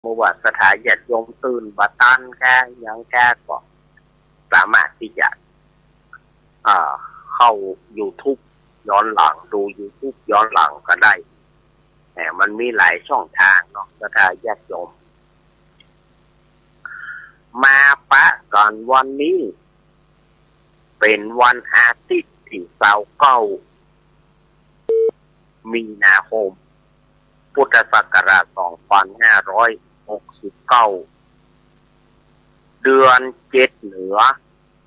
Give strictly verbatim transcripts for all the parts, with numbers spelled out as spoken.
เมื่อว่าศรัทธาญาติโยมตื่นบ่ตันกาหยังกาก็สามารถตี้จะ อ่า เข้ายูทูบย้อนหลัง ดูยูทูบย้อนหลังก็ได้ แต่มันมีหลายช่องทางเนาะ ศรัทธาญาติโยม มาปะกั๋นวันนี้ เป๋นวันอาทิตย์ตี้ซาวเก้า มีนาคม พุทธศักราชสองพันห้าร้อยหกสิบเก้า เดือนเจ็ดเหนือ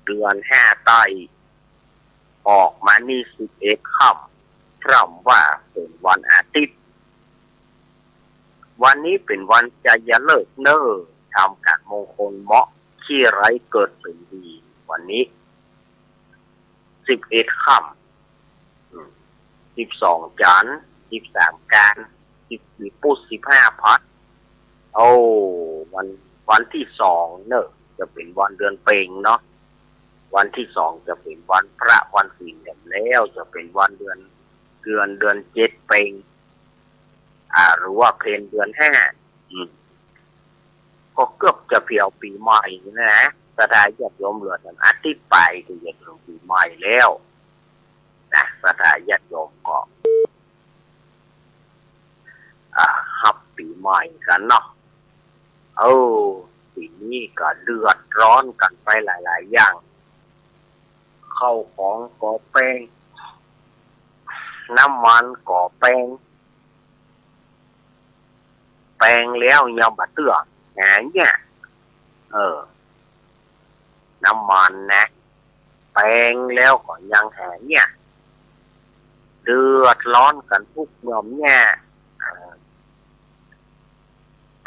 เดือนห้าใต้ ออกมานี่สิบเอ็ดค่ำ พร่ำว่าเป๋นวันอาทิตย์ วันนี้เป๋นวันชัยฤกษ์เน่อ ทำก๋านมงคลเหมาะ ขี้ไร้เกิดผลดี วันนี้ สิบเอ็ดค่ำ อืม สิบสองจันทร์ สิบสามกาน สิบสี่ปุ๊ด สิบห้าพัด โอ้ วัน วันตี้สองเน่อ จะเป๋นวันเดือนเพ็ญเนาะ วันตี้สองจะเป๋นวันพระวันศีลแถมแล้ว จะเป๋นวันเดือน เดือน เดือนเจ็ดเพ็ญ อ่า หรือว่าเพ็ญเดือนห้า อืม ก็เกือบจะเผียวปี๋ใหม่นะ ศรัทธาญาติโยม เหลือตังอาทิตย์ปายตี้จะเถิงปี๋ใหม่แล้วนะ ศรัทธาญาติโยมก็ อ่า ฮับปี๋ใหม่กั๋นเนาะ เออ ปี๋นี้ก็เดือดร้อนกั๋นไปหลายๆ อย่าง ข้าวของก็แปง น้ำมันก็แปง แปงแล้วยังบ่เตื้อ หาเยียะ เออ น้ำมันนะ แปงแล้วก็ยังหาเยียะ เดือดร้อนกั๋นกู้ย่อมเยียะ เออ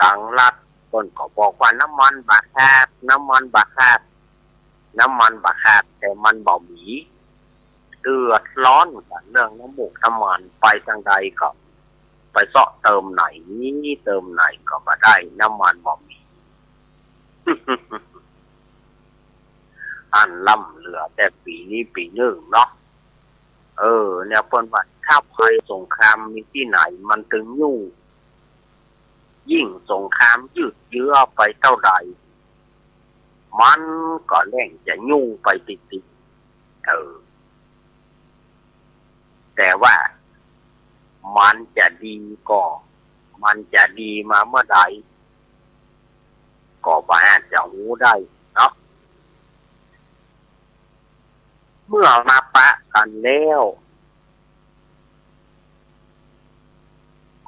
ตังรัฐเปิ้นก็บอกว่าน้ำมันบ่ขาด น้ำมันบ่ขาด น้ำมันบ่ขาด แต่มันบ่มี เดือดร้อนกั๋นเรื่องน้ำมูกน้ำมัน ไปตางใดก็ ไปเซาะเติมไหน เติมไหนก็บ่ได้ น้ำมันบ่มี อั้นล้ำเหลือแต่ปี๋นี้ปี๋นึ่งเนาะ เออ เนี่ยเปิ้นว่าถ้าภัยสงครามมีตี้ไหนมันตึงยุ่ง ยิ่งสงครามยืดเยื้อไปเต้าใด มันก็แล่งจะยุ่งไปติดๆ เออ แต่ว่ามันจะดีก็ มันจะดีมาเมื่อใด ก็บ่อาจจะฮู้ได้เนาะ เมื่อมาปะกั๋นแล้ว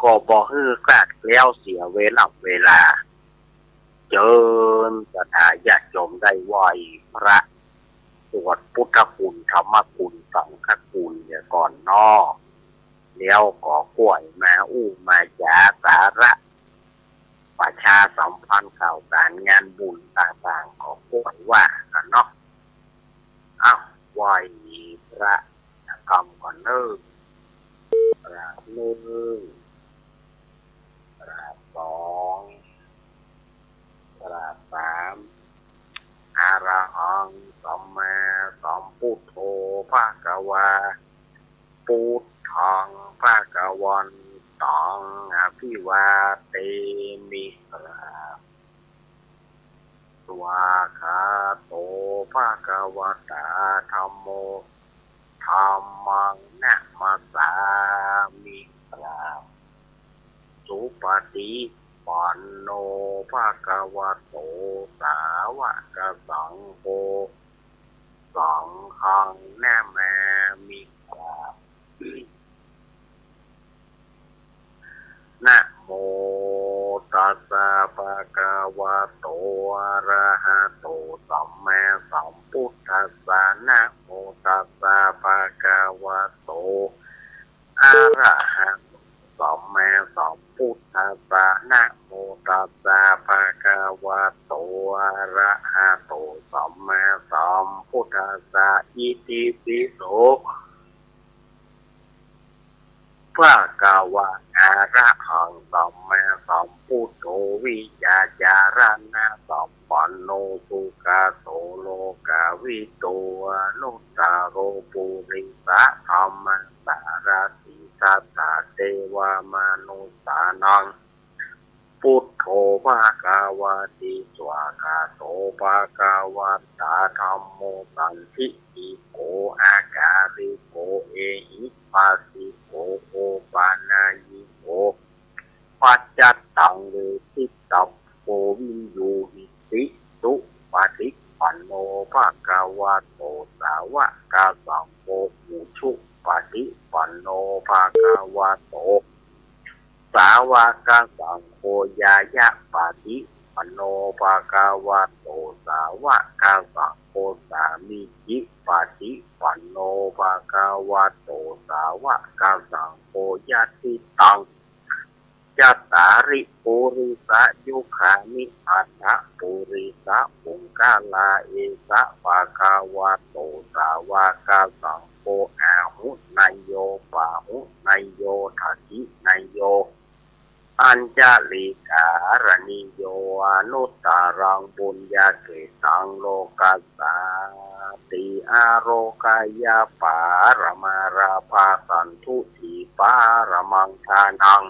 ก็บ่หื้อคลาดเคลี้ยวเสียเวล่ำเวลา เจิญศรัทธาญาติโยมได้ไหว้พระ สวดพุทธคุณ ธรรมคุณ สังฆคุณเหียก่อนเนาะ แล้วก็ค่อยมาอู้มาจ๋าสาระ ประชาสัมพันธ์ข่าวสารงานบุญต่างๆ ก็ค่อยว่ากั๋นเนาะ อ้าว ไหว้พระกำก่อนเน่อ กราบนึ่ง กราบสอง กราบสาม อะระหัง สัมมาสัมพุทโธ ภะคะวา พุทธัง ภะคะวันตัง อะภิวาเทมิ กราบ สวากขาโต ภะคะวะตา ธัมโม ธัมมัง นะมัสสามิ กราบ สุปะฏิปันโน ภะคะวะโต สาวะกะสังโฆ สังฆัง นะมามิ กราบ นะโมตัสสะ ภะคะวะโต อะระหะโต สัมมาสัมพุทธัสสะ นะโมตัสสะ ภะคะวะโต อะระหะโต สัมมาสัมพุทธัสสะ นะโมตัสสะ ภะคะวะโต อะระหะโต สัมมาสัมพุทธัสสะ อิติปิโส ภะคะวะ อะระหัง สัมมาสัมพุทโธ วิชาจารณะสัมปันโน สุขะโต โลกะวิทู อนุตตะโร ปุริสะธัมมะสารถิ สัตถะเทวะมะนุสสานัง พุทโธ ภะคะวะติ สวากขาโต ภะคะวะตา ธัมโม สันทิฏฐิโก อะกาลิโก เอหิปัสสิโก โอปะนะยิโก ปัจจัตตัง เวทิตัพโพ วิญญูหิติ สุปะฏิปันโน ภะคะวะโต สาวะกะสังโฆ อุชุปะฏิปันโน ภะคะวะโต สาวะกะสังโฆ ญาณะปะฏิปันโน ภะคะวะโต สาวะกะสังโฆ สามีจิปะฏิปันโน ภะคะวะโต สาวะกะสังโฆ ยะถิตัง จัตตาริ ปุริสะยุคานิ อัตถะปุริสะปุงคละ เอสะภะคะวะโต สาวะกะสังโฆ อาหุเนยโย ปะหุเนยโย ทักขิเนยโย อัญชลีกะรณีโย อนุตตะรังปุญญะเขตตัง โลกัสสาติ อาโรกะยะปะระมะ ลาภะสันตุติปะระมัง ทานัง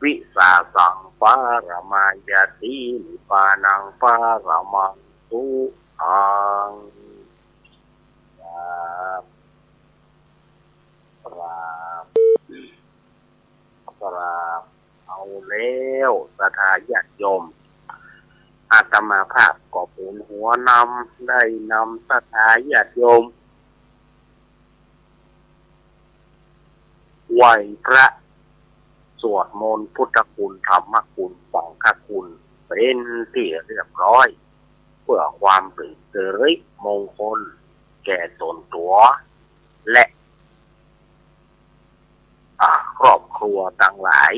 วิสาสังปะระมะ ญาตินิพพานังปะระมัง สุขัง ครับ ครับ ครับ เอาแล้ว ศรัทธาญาติโยม อาตมาภาพก็เป๋นหัวนำ ได้นำศรัทธาญาติโยม ไหว้พระ สวดมนต์พุทธคุณ ธรรมคุณ สังฆคุณ เป๋นตี้เรียบร้อย เปื้อความเป๋นสิริมงคล แก่ต๋นตั๋ว และ อ่า ครอบครัวตังหลาย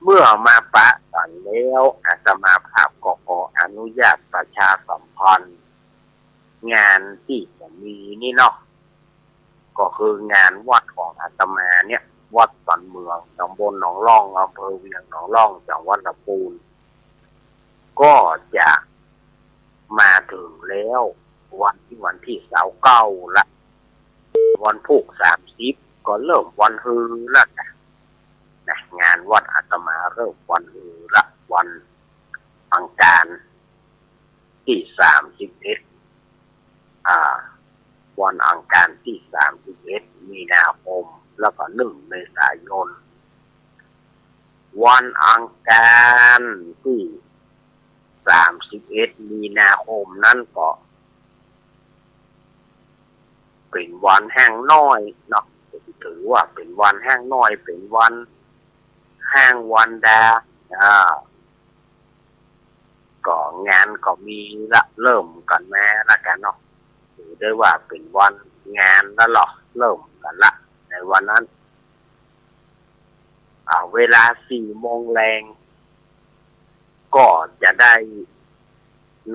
เมื่อมาปะกั๋นแล้ว อาตมาภาพก็ขออนุญาตประชาสัมพันธ์ งานตี้จะมีนี่เนาะ ก็คืองานวัดของอาตมาเนี่ย วัดสันเมือง ตำบลหนองล่อง อำเภอเวียงหนองล่อง จังหวัดลำพูน ก็จะมาเถิงแล้ว วันนี้วันตี้ซาวเก้าละ วันพูกสามสิบ ก็เริ่มวันฮือละนะ นะ งานวัดอาตมาเริ่มวันฮือละ วันอังคารตี้สามสิบเอ็ด อ่า วันอังคารตี้สามสิบเอ็ดมีนาคม แล้วก็หนึ่งเมษายน วันอังคารตี้สามสิบเอ็ดมีนาคมนั้นก็ เป๋นวันแฮงน้อยเนาะ ถือว่าเป๋นวันแฮงน้อย เป๋นวันแฮงวันดา อ่า ก็งานก็มีละ เริ่มกั๋นมาละกั๋นเนาะ ถือได้ว่าเป๋นวันงานละลอ เริ่มกั๋นละ ในวันนั้น อ่า เวลาสี่โมงแลง ก็จะได้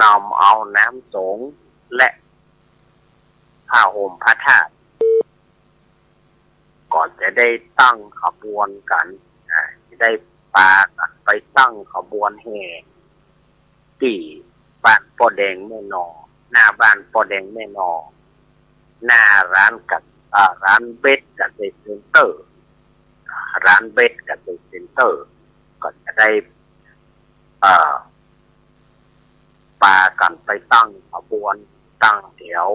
นำเอาน้ำสงฆ์และผ้าห่มพระธาตุ ก็จะได้ตั้งขบวนกั๋น อ่า จะได้ปากั๋นไปตั้งขบวนแห่ ตี้บ้านป้อแดงแม่นอ หน้าบ้านป้อแดงแม่นอ หน้าร้านกับ อ่า ร้านเบสเกษตรเซ็นเตอร์ ร้านเบสเกษตรเซ็นเตอร์ ก็จะได้ เอ่อ ปากั๋นไปตั้งขบวน ตั้งแถว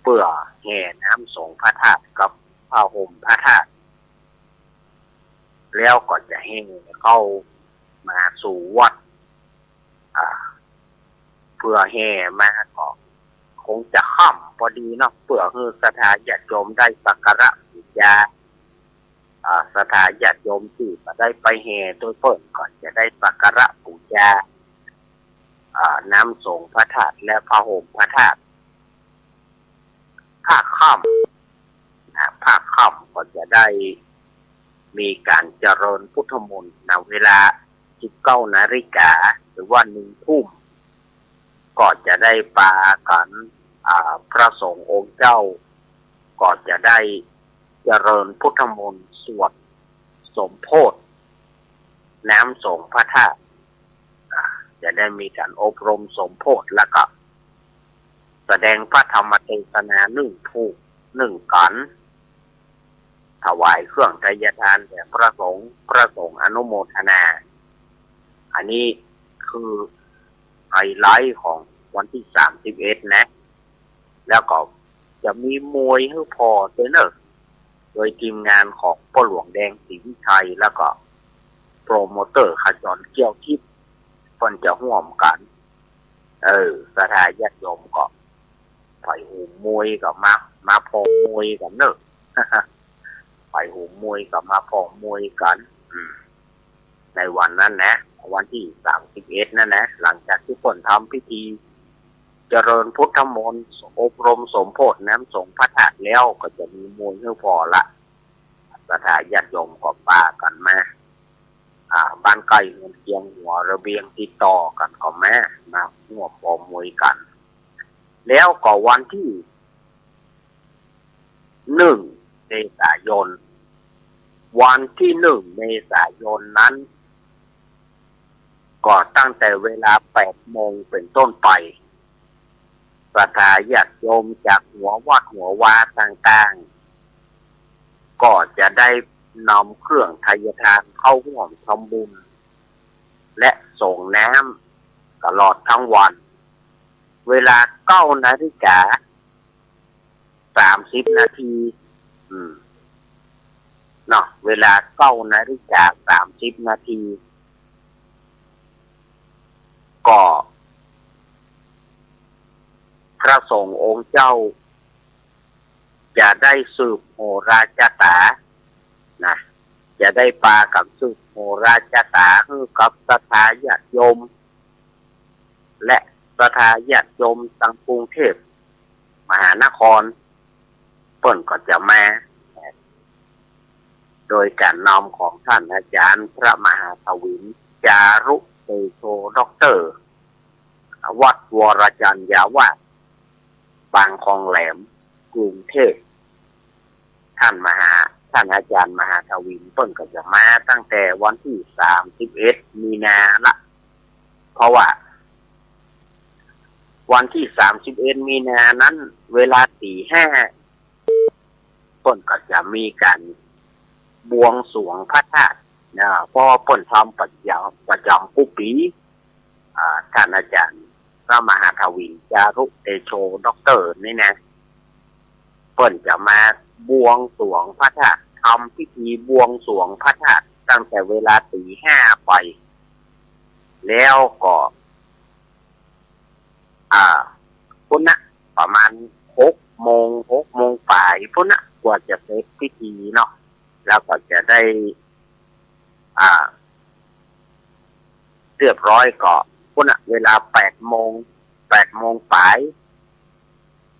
เปื้อแห่น้ำสงฆ์พระธาตุกับผ้าห่มพระธาตุ แล้วก็จะแห่เข้ามาสู่วัด อ่า เปื้อแห่มาก็คงจะค่ำพอดีเนาะ เปื้อหื้อศรัทธาญาติโยมได้สักการะบูชา อ่า ศรัทธาญาติโยมตี้บ่ได้ไปแห่ตวยเปิ้นก็จะได้สักการะบูชา อ่า น้ำสงฆ์พระธาตุและผ้าห่มพระธาตุ ภาคค่ำ นะ ภาคค่ำก็จะได้มีก๋านเจริญพุทธมนต์ นะ เวลาสิบเก้านาฬิกา หรือว่าหนึ่งทุ่ม ก็จะได้ปากั๋น อ่า พระสงฆ์องค์เจ้า ก็จะได้เจริญพุทธมนต์ สวดสมโภช น้ำสงฆ์พระธาตุ อ่า จะได้มีก๋านอบรมสมโภช แล้วก็แสดงพระธรรมเทศนานึ่งพูกนึ่งกั๋น ถวายเครื่องไทยทานแด่พระสงฆ์ พระสงฆ์อนุโมทนา อันนี้คือไฮไลต์ของวันตี้สามสิบเอ็ดนะ แล้วก็จะมีมวยหื้อผ่อตวยเน่อ โดยทีมงานของป้อหลวงแดง ศรีวิชัย แล้วก็โปรโมเตอร์ ขจร เกี้ยวทิพย์ เปิ้นจะฮ่วมกั๋น เออ ศรัทธาญาติโยมก็ ใผหูมวยก็มา มาผ่อมวยกั๋นเน่อ ใผหูมวยก็มาผ่อมวยกั๋น อืม ในวันนั้นนะ วันตี้สามสิบเอ็ดนั้นนะ หลังจากตี้เปิ้นทำพิธี เจริญพุทธมนต์ อบรมสมโภชน์น้ำสงฆ์พระธาตุแล้ว ก็จะมีมวยหื้อผ่อละ ศรัทธาญาติโยมก็ปากั๋นมา อ่า บ้านใก้เฮือนเคียง หัวระเบียงติดต่อกั๋นก็มา มาฮ่วมผ่อมวยกั๋น แล้วก็วันตี้ หนึ่ง เมษายน วันตี้หนึ่ง เมษายนนั้น ก็ตั้งแต่เวลาแปดโมงเป๋นต้นไป ศรัทธาญาติโยมจากหัววัดหัววาต่างๆ ก็จะได้นำเครื่องไทยทานเข้าฮ่วมทำบุญ และสรงน้ำตลอดทั้งวัน เวลาเก้านาฬิกา สามสิบนาที อืม เนาะ เวลาเก้านาฬิกา สามสิบนาที ก็ พระสงฆ์องค์เจ้า จะได้สืบโหราชะต๋า นะ จะได้ปากั๋นสืบโหราชะต๋าหื้อกับศรัทธาญาติโยม และศรัทธาญาติโยมตังกรุงเทพมหานคร เปิ้นก็จะมา โดยก๋านนำของต้านอาจ๋ารย์พระมหาถวิน จารุเตโช ด็อกเตอร์ วัดวรจัญญาวาส บางคลองแหลม กรุงเทพ ต้านมหา ต้านอาจ๋ารย์มหาถวิน เปิ้นก็จะมาตั้งแต่วันตี้สามสิบเอ็ดมีนาละ เพราะว่า วันตี้สามสิบเอ็ดมีนานั้น เวลาตี๋ห้า เปิ้นก็จะมีก๋านบวงสรวงพระธาตุนะ เพราะว่าเปิ้นทำประจ๋ำ ประจ๋ำกู้ปี๋ อ่า ต้านอาจ๋ารย์พระมหาถวิน จารุเตโช ด็อกเตอร์ นี่นะ เปิ้นจะมาบวงสรวงพระธาตุ ทำพิธีบวงสรวงพระธาตุตั้งแต่เวลาตี๋ห้าไป แล้วก็ อ่า ปู้นนะ ประมาณหกโมง หกโมงป๋ายปู้นนะ กว่าจะเสร็จพิธีเนาะ แล้วก็จะได้ อ่า เรียบร้อยก็ปู้นนะ เวลาแปดโมง แปดโมงป๋าย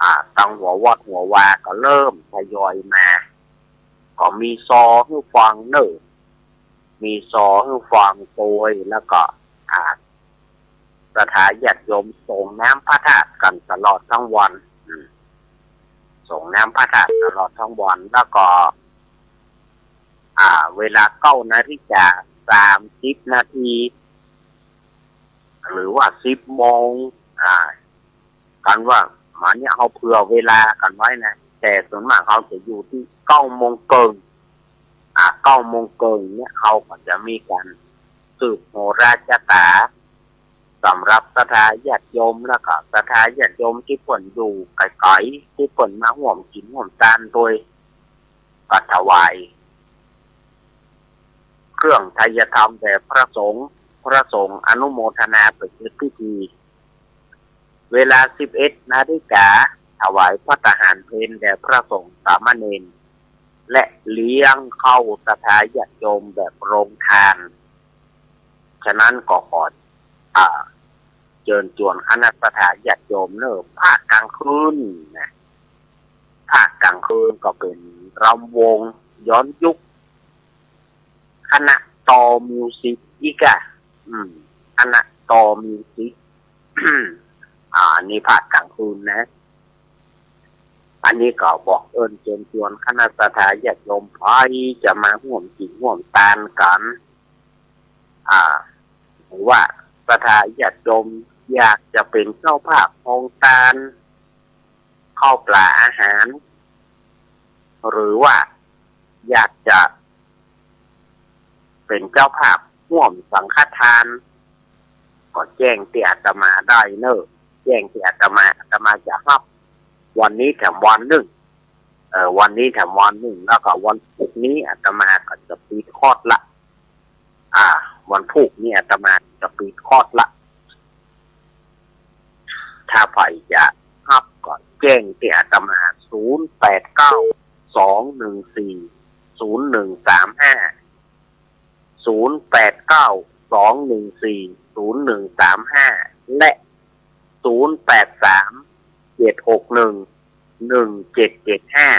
อ่า ตังหัววัดหัววาก็เริ่มทยอยมา ก็มีซอหื้อฟังเน่อ มีซอหื้อฟังตวย แล้วก็ อ่า ศรัทธาญาติโยมสรงน้ำพระธาตุกั๋นตลอดทั้งวัน อืม สรงน้ำพระธาตุตลอดทั้งวัน แล้วก็ อ่า เวลาเก้านาฬิกาสามสิบนาที หรือว่าสิบโมง อ่า กั๋นว่า มาเนี่ย เฮาเผื่อเวลากั๋นไว้นะ แต่ส่วนมากเฮาจะอยู่ตี้เก้าโมงเกิ่ง อ่า เก้าโมงเกิ่งเนี่ย เฮาก็จะมีก๋านสืบโหราชะต๋า สำหรับศรัทธาญาติโยม แล้วก็ศรัทธาญาติโยมตี้เปิ้นอยู่ไก๋ๆ ตี้เปิ้นมาฮ่วมกิ๋นฮ่วมตานตวย ก็ถวาย เครื่องไทยธรรมแด่พระสงฆ์ พระสงฆ์อนุโมทนาเป๋นพิธี เวลาสิบเอ็ดนาฬิกา ถวายภัตตาหารเพลแด่พระสงฆ์สามเณร และเลี้ยงข้าวศรัทธาญาติโยมแบบโรงทาน ฉะนั้นก็ขอ อ่า เจิญจวนคณะศรัทธาญาติโยมเน่อ ภาคกลางคืนนะ ภาคกลางคืนก็เป๋นรำวงย้อนยุค คณะตอมิวสิกอีกอะ อืม คณะตอมิวสิก อ่า นี่ภาคกลางคืนนะ อันนี้ก็บอกเอิ้นเจิญจวนคณะศรัทธาญาติโยมใผจะมาฮ่วมกิ๋นฮ่วมตานกั๋น อ่า หรือว่าศรัทธาญาติโยมอยากจะเป๋นเจ้าภาพโฮงตาน ข้าวป๋าอาหาร หรือว่า อยากจะเป๋นเจ้าภาพฮ่วมสังฆทาน ก็แจ้งตี้อาตมาได้เน่อ แจ้งตี้อาตมา อาตมาจะฮับวันนี้แถมวันนึ่ง เอ่อ วันนี้แถมวันนึ่ง แล้วก็วันพูกนี้อาตมาก็จะปิดคอร์สละ อ่า วันพูกนี้อาตมาจะปิดคอร์สละ ถ้าใผจะฮับก็แจ้งตี้อาตมา ศูนย์แปดเก้า สองหนึ่งสี่ ศูนย์หนึ่งสามห้า ศูนย์แปดเก้า สองหนึ่งสี่ ศูนย์หนึ่งสามห้า และ ศูนย์แปดสาม เจ็ดหกหนึ่ง หนึ่งเจ็ดเจ็ดห้า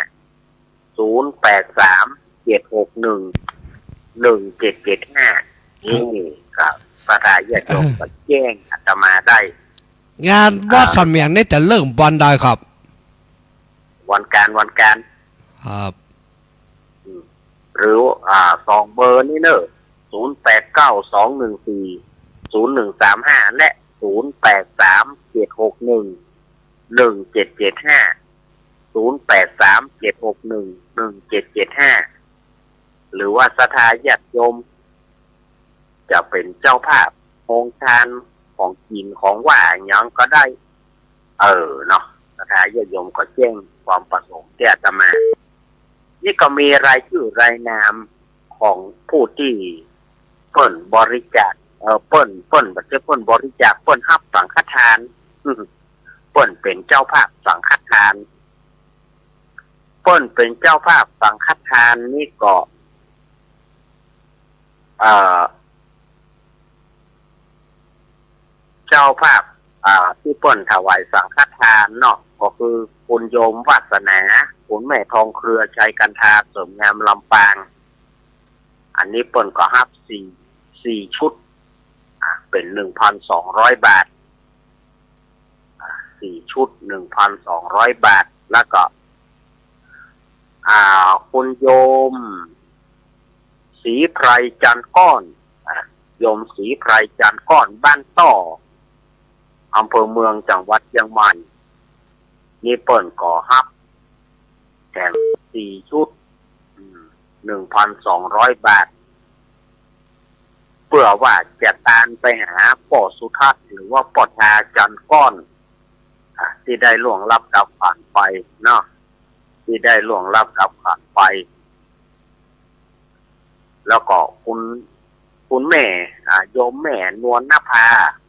ศูนย์แปดสาม เจ็ดหกหนึ่ง หนึ่งเจ็ดเจ็ดห้า นี่ครับศรัทธาญาติโยมก็แจ้งอาตมาได้ งานวัด อ่า เสมียนนี่จะเริ่มวันใดครับ วันจันทร์ วันจันทร์ ครับ อืม หรือ อ่า สองเบอร์นี้เน่อ ศูนย์แปดเก้า สองหนึ่งสี่ ศูนย์หนึ่งสามห้า และ ศูนย์แปดสาม เจ็ดหกหนึ่ง หนึ่งเจ็ดเจ็ดห้า ศูนย์แปดสาม เจ็ดหกหนึ่ง หนึ่งเจ็ดเจ็ดห้า หรือว่าศรัทธาญาติโยม จะเป๋นเจ้าภาพโฮงทานของกิ๋นของหว่านหยังก็ได้ เออเนาะ ศรัทธาญาติโยมก็แจ้งความประสงค์ตี้อาตมา นี่ก็มีรายจื้อรายนามของผู้ตี้เปิ้นบริจาค เอ่อ เปิ้น เปิ้น บ่ใจ้เปิ้นบริจาค เปิ้นฮับสังฆทาน เปิ้นเป๋นเจ้าภาพสังฆทาน เปิ้นเป๋นเจ้าภาพสังฆทานนี่ก็ เอ่อ เจ้าภาพ อ่า ตี้เปิ้นถวายสังฆทานเนาะ ก็คือคุณโยมวาสนา คุณแม่ทองเครือ ชัยกันทา เสริมงาม ลำปาง อันนี้เปิ้นก็ฮับสี่ สี่ชุด อ่า เป๋นหนึ่งพันสองร้อยบาท อ่า สี่ชุด หนึ่งพันสองร้อยบาท แล้วก็ อ่า คุณโยมศรีไพร จันทร์ก้อน อ่า โยมศรีไพร จันทร์ก้อน บ้านต้อ อำเภอเมือง จังหวัดเชียงใหม่ นี่เปิ้นก็ฮับแถมสี่ชุด อืม หนึ่งพันสองร้อยบาท เปื้อว่าจะตานไปหาป้อสุทัศน์ หรือว่าป้อทา จันทร์ก้อน อ่า ตี้ได้ล่วงลับดับขันไปเนาะ ตี้ได้ล่วงลับดับขันไป แล้วก็คุณ คุณแม่ อ่า โยมแม่นวลนภา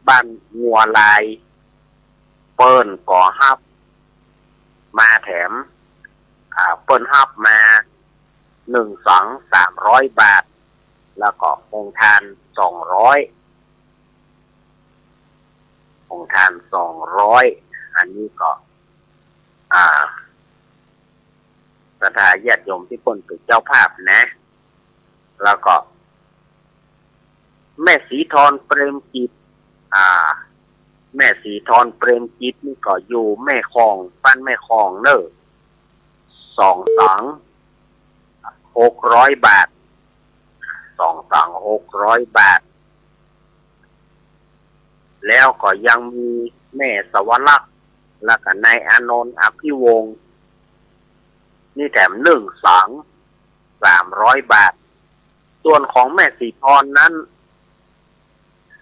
บ้านงัวลาย เปิ้นก็ฮับมาแถม อ่า เปิ้นฮับมา หนึ่งสัง สามร้อยบาท แล้วก็โฮงทาน สองร้อย โฮงทาน สองร้อย อันนี้ก็ อ่า ศรัทธาญาติโยมตี้เปิ้นเป๋นเจ้าภาพนะ แล้วก็ แม่ศรีธร เปรมกิจ อ่า แม่ศรีธร เปรมกิจ นี่ก็อยู่แม่ของ บ้านแม่ของเน่อ สองสัง หกร้อยบาท สองสัง หกร้อยบาท แล้วก็ยังมีแม่สวรักษ์ แล้วก็นายอานนท์ อภิวงศ์ นี่แถมหนึ่งสัง สามร้อยบาท ส่วนของแม่ศรีธรนั้น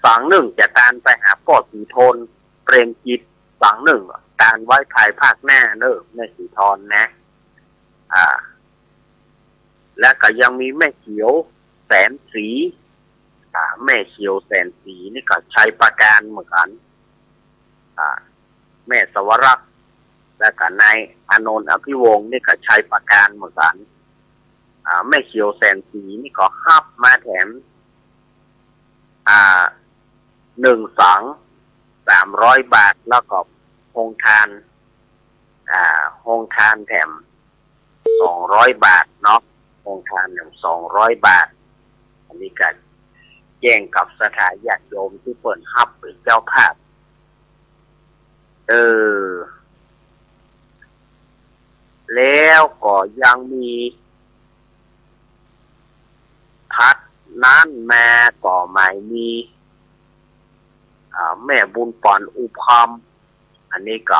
สังนึ่งจะตานไปหาป้อศรีธร เปรมกิจ สังนึ่งตานไว้ภายภาคหน้าเน่อ แม่ศรีธรนะ อ่า แล้วก็ยังมีแม่เขียว แสนศรี อ่า แม่เขียว แสนศรี นี่ก็ชัยปราการเหมือนกั๋น อ่า แม่สวรักษ์ แล้วก็นายอานนท์ อภิวงศ์ นี่ก็ชัยปราการเหมือนกั๋น อ่า แม่เขียว แสนศรี นี่ก็ฮับมาแถม อ่า หนึ่งสัง สามร้อยบาท แล้วก็โฮงทาน อ่า โฮงทานแถม สองร้อยบาทเนาะ โฮงทานแถม สองร้อยบาท อันนี้ก็แจ้งกับศรัทธาญาติโยมตี้เปิ้นฮับเป๋นเจ้าภาพ เออ แล้วก็ยังมี ถัดนั้นมาก็หมายมี อ่า แม่บุญปอน อุพรรม อันนี้ก็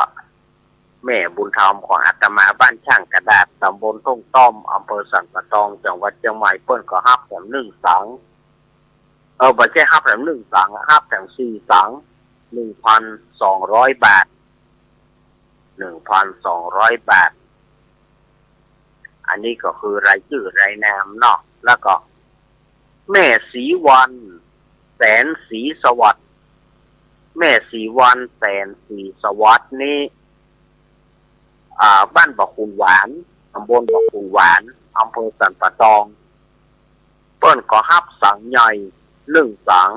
แม่บุญธรรมของอาตมา บ้านช่างกระดาษ ตำบลทุ่งต้อม อำเภอสันป่าตอง จังหวัดเจียงใหม่ เปิ้นก็ฮับแถมนึ่งสัง เออ บ่ใจ้ฮับแถมนึ่งสัง ฮับแถมสี่สัง หนึ่งพันสองร้อยบาท หนึ่งพันสองร้อยบาท อันนี้ก็คือรายจื้อรายนามเนาะ แล้วก็ แม่ศรีวรรณ แสนศรีสวัสดิ์ แม่ศรีวรรณ แสนศรีสวัสดิ์นี่ อ่า บ้านบ่อขุนหวาน ตำบลบ่อขุนหวาน อำเภอสันป่าตอง เปิ้นก็ฮับสังใหญ่ นึ่งสัง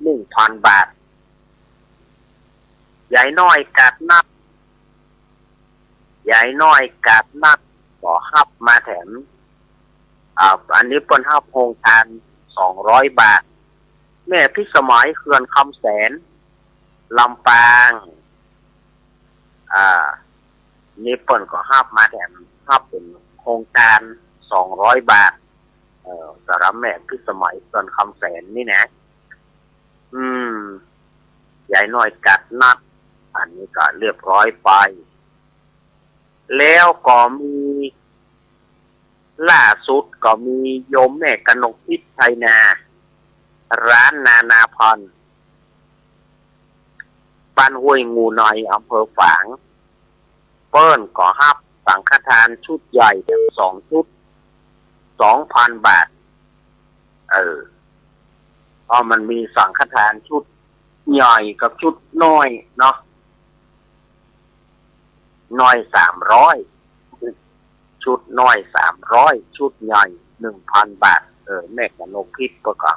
นึ่งพันบาท ยายน้อยกาดนัด ยายน้อยกาดนัด ก็ฮับมาแถม อ่า อันนี้เปิ้นฮับโฮงตาน สองร้อยบาท แม่พิสมัย เขื่อนคำแสน ลำปาง อ่า นี่เปิ้นก็ฮับมาแถม ฮับเป๋นโฮงตาน สองร้อยบาท เอ่อ สำหรับแม่พิสมัย เขื่อนคำแสนนี่นะ อืม ยายน้อยกาดนัด อันนี้ก็เรียบร้อยไป แล้วก็มี ล่าสุดก็มีโยมแม่กนกพิษ ไชนา ร้านนานาพันธุ์ บ้านห้วยงูใน อำเภอฝาง เปิ้นก็ฮับสังฆทานชุดใหญ่แถมสองชุด สองพันบาท เออ เพราะมันมีสังฆทานชุดใหญ่กับชุดน้อยเนาะ น้อยสามร้อย ชุดน้อยสามร้อย ชุดใหญ่ หนึ่งพันบาท เออ แม่กนกพิษเปิ้นก็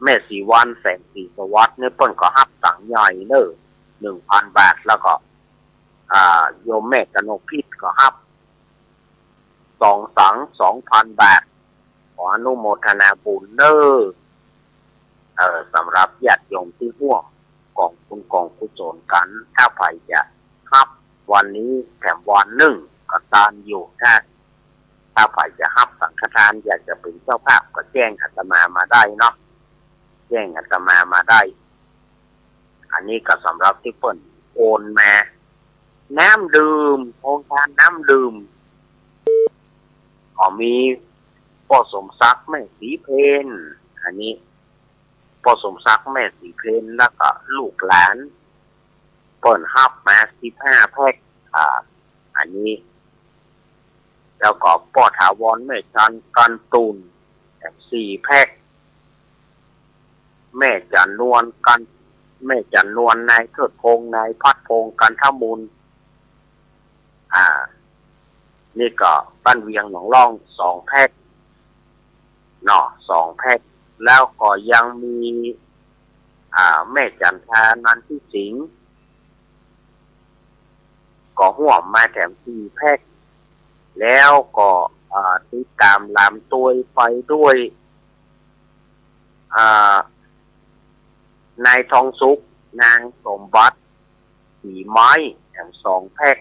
แม่ศรีวรรณ แสนศรีสวัสดิ์นี่เปิ้นก็ฮับสังใหญ่เน่อ หนึ่งพันบาท แล้วก็ อ่า โยมแม่กนกพิษก็ฮับ สองสัง สองพันบาท ขออนุโมทนาบุญเน่อ เอ่อ สำหรับญาติโยมตี้ฮ่วมก๋องบุญก๋องกุศลกั๋น ถ้าใผจะฮับวันนี้แถมวันนึ่งก็ตานอยู่ ถ้า ถ้าใผจะฮับสังฆทาน อยากจะเป๋นเจ้าภาพก็แจ้งอาตมามาได้เนาะ แจ้งอาตมามาได้ อันนี้ก็สำหรับตี้เปิ้นโอนมา น้ำดื่ม โฮงตานน้ำดื่ม ก็มีป้อสมศักดิ์ แม่ศรีเพน อันนี้ ป้อสมศักดิ์ แม่ศรีเพน แล้วก็ลูกหลาน เปิ้นฮับมาสิบห้าแพ็ค อ่า อันนี้ แล้วก็ป้อถาวร แม่จันทร์ กันตูน แถมสี่แพ็ค แม่จันทร์นวล กัน แม่จันทร์นวล นายเทิดพงษ์ นายพัดพงษ์ กันทมูล อ่า นี่ก็บ้านเวียงหนองล่อง สองแพ็คเนาะ สองแพ็ค แล้วก็ยังมี อ่า แม่จันทา นันทิสิงห์ ก็ฮ่วมมาแถมสี่แพ็ค แล้วก็ อ่า ติดต๋ามลำตวยไปด้วย อ่า นายทองสุข นางสมบัติ สีไม้ แถมสองแพ็ค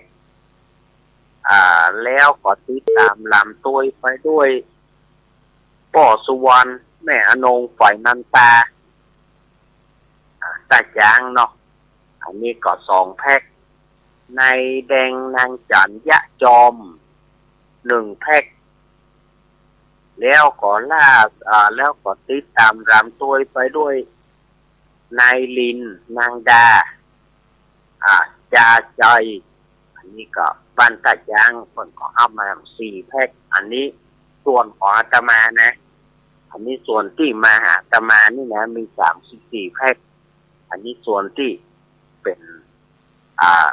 อ่า แล้วก็ติดต๋ามลำตวยไปด้วย ป้อสุวรรณ แม่อนง ฝ่ายนันตา อ่า ต้าจ๊างเนาะ อันนี้ก็สองแพ็ค นายแดง นางจันยะจอม หนึ่งแพ็ค แล้วก็ล่า อ่า แล้วก็ติดต๋ามลำตวยไปด้วย นายลิน นางดา อ่า จาใจ อันนี้ก็บ้านต้าจ๊าง เปิ้นก็ฮับมาสี่แพ็ค อันนี้ส่วนของอาตมานะ อันนี้ส่วนตี้มาหาอาตมานี่นะ มีสามสิบสี่แพ็ค อันนี้ส่วนตี้เป๋น อ่า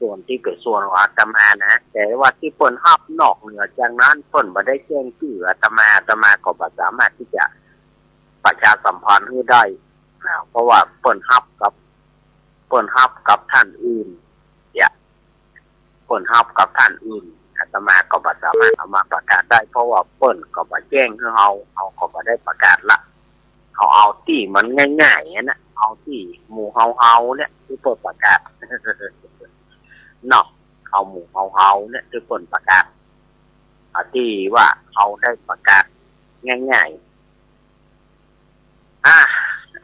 ส่วนตี้เป๋นส่วนของอาตมานะ แต่ว่าตี้เปิ้นฮับนอกเหนือจากนั้น เปิ้นบ่ได้แจ้งจื้ออาตมา อาตมาก็บ่สามารถตี้จะประชาสัมพันธ์หื้อได้นะ เพราะว่าเปิ้นฮับกับ เปิ้นฮับกับต้านอื่น เนี่ย เปิ้นฮับกับต้านอื่น อาตมาก็บ่สามารถเอามาประกาศได้ เพราะว่าเปิ้นก็บ่แจ้งหื้อเฮา เฮาก็บ่ได้ประกาศละ เฮาเอาตี้มันง่ายๆ อะนะ เอาตี้หมู่เฮาๆ เนี่ยตี้เปิ้นประกาศ เนาะ เอาหมู่เฮาๆ เนี่ยตี้เปิ้นประกาศ เอาตี้ว่าเฮาได้ประกาศง่ายๆ อ่ะ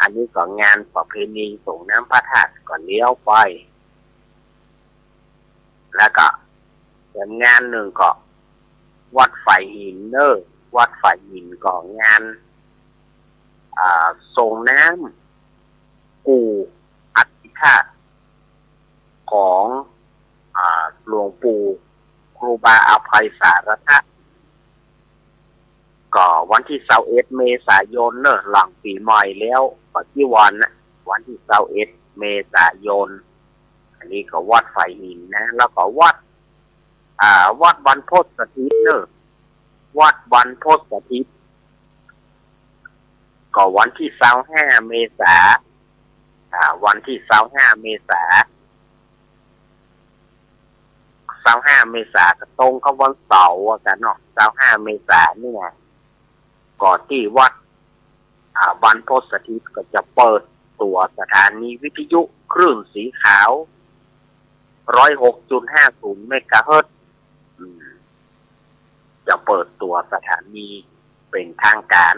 อันนี้ก็งานประเพณีสรงน้ำพระธาตุก็เลี้ยวไป แล้วก็แถมงานนึ่งก็วัดฝายหินเน่อ วัดฝายหินก็งาน อ่า ส่งน้ำกู้อัฐิธาตุของ อ่า หลวงปู่ครูบาอภัยสารทะ ก็วันตี้ซาวเอ็ดเมษายนเน่อ หลังปี๋ใหม่แล้วบ่กี่วันนะ วันตี้ซาวเอ็ดเมษายน อันนี้ก็วัดฝายหินนะ แล้วก็วัด อ่า วัดบรรพตสถิตเน่อ วัดบรรพตสถิต ก็วันตี้ซาวห้าเมษา อ่า วันตี้ซาวห้าเมษา ซาวห้าเมษาก็ตรงกับวันเสาร์อะกะเนาะ ซาวห้าเมษาเนี่ย ก็ตี้วัด อ่า บรรพตสถิตก็จะเปิดตั๋วสถานีวิทยุคลื่นสีขาว ร้อยหกจุดห้าศูนย์เมกะเฮิรตซ์ อืม จะเปิดตั๋วสถานีเป๋นทางก๋าน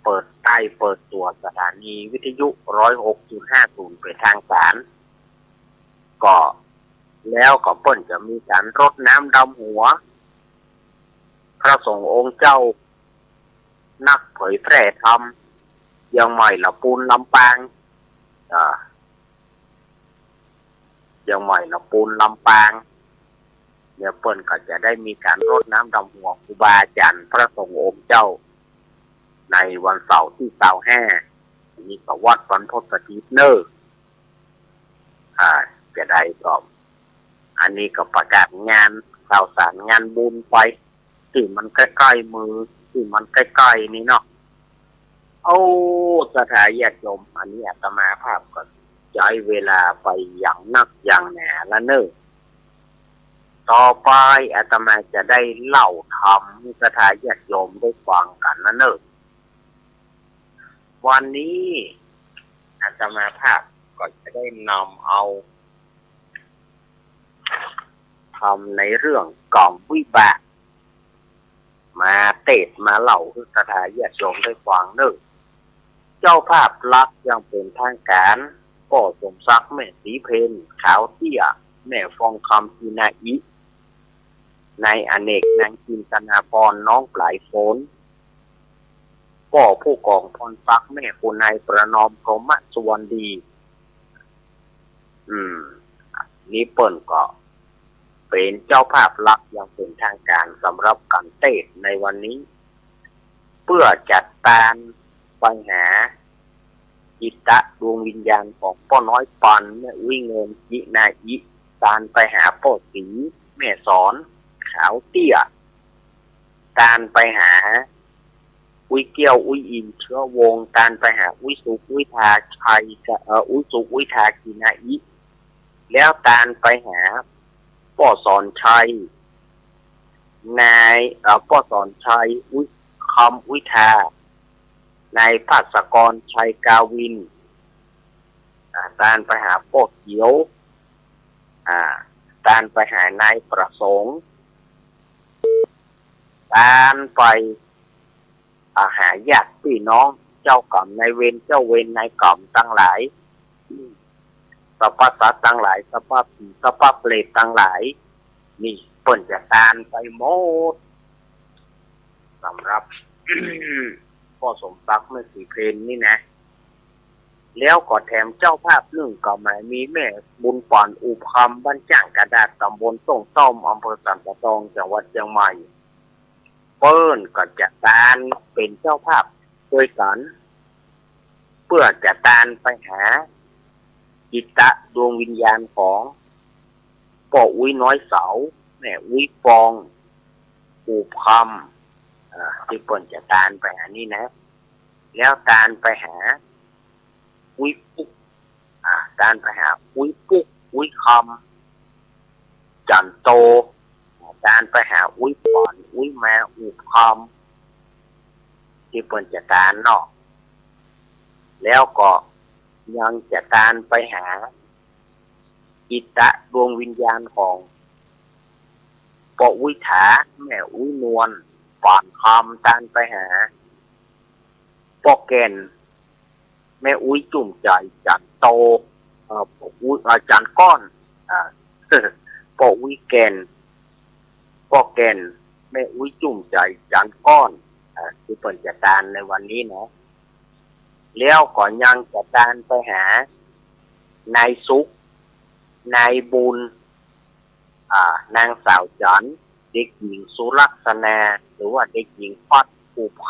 เปิดใต้เปิดตั๋วสถานีวิทยุ ร้อยหกจุดห้าศูนย์เป๋นทางก๋าน ก็ แล้วก็เปิ้นจะมีก๋านรดน้ำดำหัว พระสงฆ์องค์เจ้า นักเผยแพร่ธรรม เจียงใหม่ ละปูน ลำปาง อ่า เจียงใหม่ ละปูน ลำปาง เนี่ยเปิ้นก็จะได้มีก๋านรดน้ำดำหัวครูบาอาจ๋ารย์พระสงฆ์องค์เจ้า ในวันเสาร์ตี้ซาวห้า อันนี้ก็วัดบรรพตสถิตเน่อ อ่า จะได้ก็ อันนี้ก็ประกาศงานข่าวสารงานบุญไป ตี้มันใก้ๆ มือ ตี้มันใก้ๆ นี่เนาะ โอ้ ศรัทธาญาติโยม อันนี้อาตมาภาพก็ใจ๊เวลาไปอย่างนักอย่างหนาละเน่อ ต่อไปอาตมาจะได้เล่าธรรมหื้อศรัทธาญาติโยมได้ฟังกั๋นละเน่อ วันนี้อาตมาภาพก็จะได้นำเอาธรรมในเรื่องกรรมวิบาก มาเตสน์มาเล่าหื้อศรัทธาญาติโยมได้ฟังเน่อ เจ้าภาพหลักอย่างเป๋นทางก๋าน ป้อสมศักดิ์ แม่ศรีเพญ ขาวเตี้ย แม่ฟองคำ กินาอิ นายอเนก นางจินตนาภรณ์ น้องปลายฝน ป้อผู้กองพรศักดิ์ แม่คุณนายประนอม กรมสุวรรณดี อืม นี่เปิ้นก็เป๋นเจ้าภาพหลักอย่างเป๋นทางก๋านสำหรับก๋านเตสน์ในวันนี้ เปื้อจะตานไปหาจิตตะดวงวิญญาณของป้อน้อยปัน แม่อุ๊ยเงิน กินาอิ ตานไปหาป้อศรี แม่สอน ขาวเตี้ย ตานไปหาอุ๊ยเกี้ยว อุ๊ยอิน เชื้อวงศ์ ตานไปหาอุ๊ยสุข อุ๊ยทาชัย เอ่อ อุ๊ยสุข อุ๊ยทา กินาอิ แล้วตานไปหาป้อสอนชัย นาย เอ่อ ป้อสอนชัย อุ๊ยคำ อุ๊ยทา นายภัสกร ชัยกาวิน อ่า ตานไปหาป้อเขียว อ่า ตานไปหานายประสงค์ ตานไป อ่า หาญาติปี้น้อง เจ้ากรรมนายเวร เจ้าเวรนายกรรมตังหลาย สรรพสัตว์ตังหลาย สรรพผี สรรพเปรตตังหลาย นี่เปิ้นจะตานไปหมด สำหรับ ป้อสมศักดิ์ แม่ศรีเพญนี่นะ แล้วก็แถมเจ้าภาพนึ่งก็หมายมีแม่บุญป่อน อุบคำ บ้านจ้างกระดาษ ตำบลต้งต้อม อำเภอสันป่าตอง จังหวัดเจียงใหม่ เปิ้นก็จะตานเป๋นเจ้าภาพตวยกั๋น เปื้อจะตานไปหาจิตตะดวงวิญญาณของป้ออุ๊ยน้อยเสา แม่อุ๊ยฟอง อุบคำ อ่า ตี้เปิ้นจะตานไปหานี่นะ แล้วตานไปหาอุ๊ยปุ๊ก อ่า ตานไปหาอุ๊ยปุ๊ก อุ๊ยคำ จันโต ตานไปหาอุ๊ยป่อน อุ๊ยแม อุบคำ ตี้เปิ้นจะตานเนาะ แล้วก็ยังจะตานไปหาจิตตะดวงวิญญาณของป้ออุ๊ยถา แม่อุ๊ยนวล ป่อนคำ ตานไปหาป้อแก่น แม่อุ๊ยจุ่มใจ๋ จันโต เอ่อ อุ๊ย เอ่อ จันก้อน อ่า ป้ออุ๊ยแก่น ป้อแก่น แม่อุ๊ยจุ่มใจ๋ จันทร์ก้อน อ่า ตี้เปิ้นจะตานในวันนี้เนาะ แล้วก็ยังจะตานไปหา นายสุข นายบุญ อ่า นางสาวจันทร์ เด็กหญิงสุลักษณา หรือว่าเด็กหญิงพัดภูพค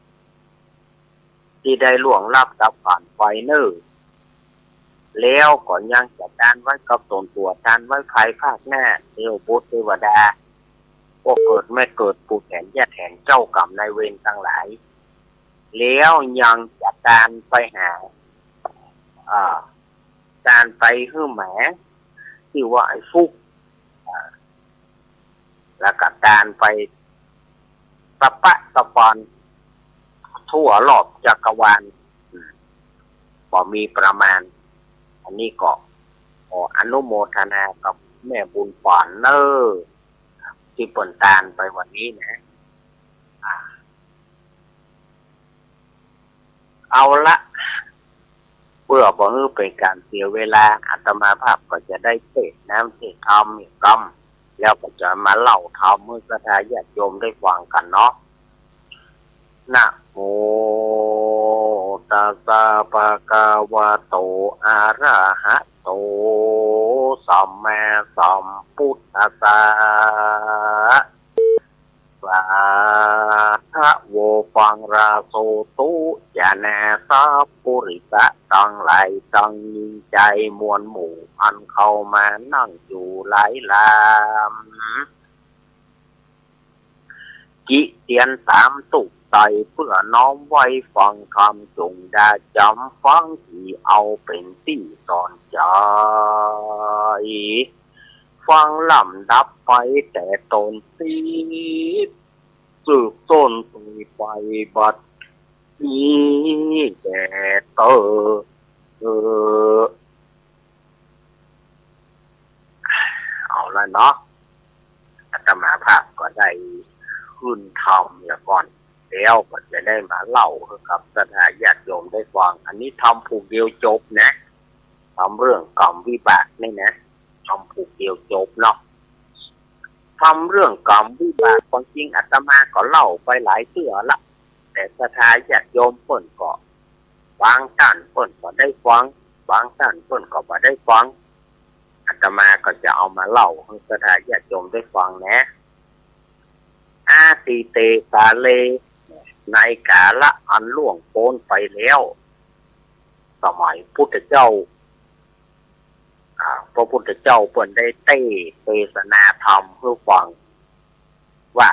ำ ตี้ได้ล่วงลับดับขันไปเน่อ แล้วก็ยังจะตานไว้กับต๋นตั๋วตานไว้ภายภาคหน้า เตวบุตรเตวดา ป้อเกิดแม่เกิด ปู่แถนย่าแถน เจ้ากรรมนายเวรตังหลาย แล้วยังจะตานไปหา อ่า ตานไปหื้อหมา ตี้ว่าไอ้ฟุก อ่า แล้วก็ตานไปสะปะสะปอน ทั่วรอบจักรวาล อืม บ่มีประมาณ อันนี้ก็ขออนุโมทนากับแม่บุญปานเน่อ ตี้เปิ้นตานไปวันนี้นะ อ่า เอาละ เปื้อบ่หื้อเป๋นก๋านเสียเวลา อาตมาภาพก็จะได้เตศน์น้ำเตศน์ธรรมอีกกำ แล้วก็จะมาเล่าธรรมหื้อศรัทธาญาติโยมได้ฟังกั๋นเนาะ นะโมตัสสะ ภะคะวะโต อะระหะโต สัมมาสัมพุทธัสสะ สาธะโว ฟังราโสตุ ญาณาสัพปุริสะตังหลาย ตังหญิงจายมวลหมู่ อันเข้ามานั่งอยู่หลายลำ กิเตียนต๋ามตุ๊กไต้ เปื้อน้อมไหว้ฟังธรรม จงได้จ๋ำฟังดี เอาเป๋นตี้สอนใจ๋ ฟังลำดับไปแต่ต้น ติดสืบต้นไปบัดนี้แด่เต๊อ เออ เอาละเนาะ อาตมาภาพก็ได้ขึ้นธรรมแล้วก่อน แล้วก็จะได้มาเล่าหื้อกับศรัทธาญาติโยมได้ฟัง อันนี้ธรรมผูกเดียวจบนะ ธรรมเรื่องกรรมวิบากนี่นะ ธรรมผูกเดียวจบเนาะ ธรรมเรื่องกรรมวิบาก ความจริงอาตมาก็เล่าไปหลายเตื้อละ แต่ศรัทธาญาติโยมเปิ้นก็ บางต้านเปิ้นก็ได้ฟัง บางต้านเปิ้นก็บ่ได้ฟัง อาตมาก็จะเอามาเล่าหื้อศรัทธาญาติโยมได้ฟังนะ อะตีเต กาเล ในกาละอันล่วงป๊นไปแล้ว สมัยพุทธเจ้า อ่า พระพุทธเจ้าเปิ้นได้เตสนาธรรมหื้อฟังว่า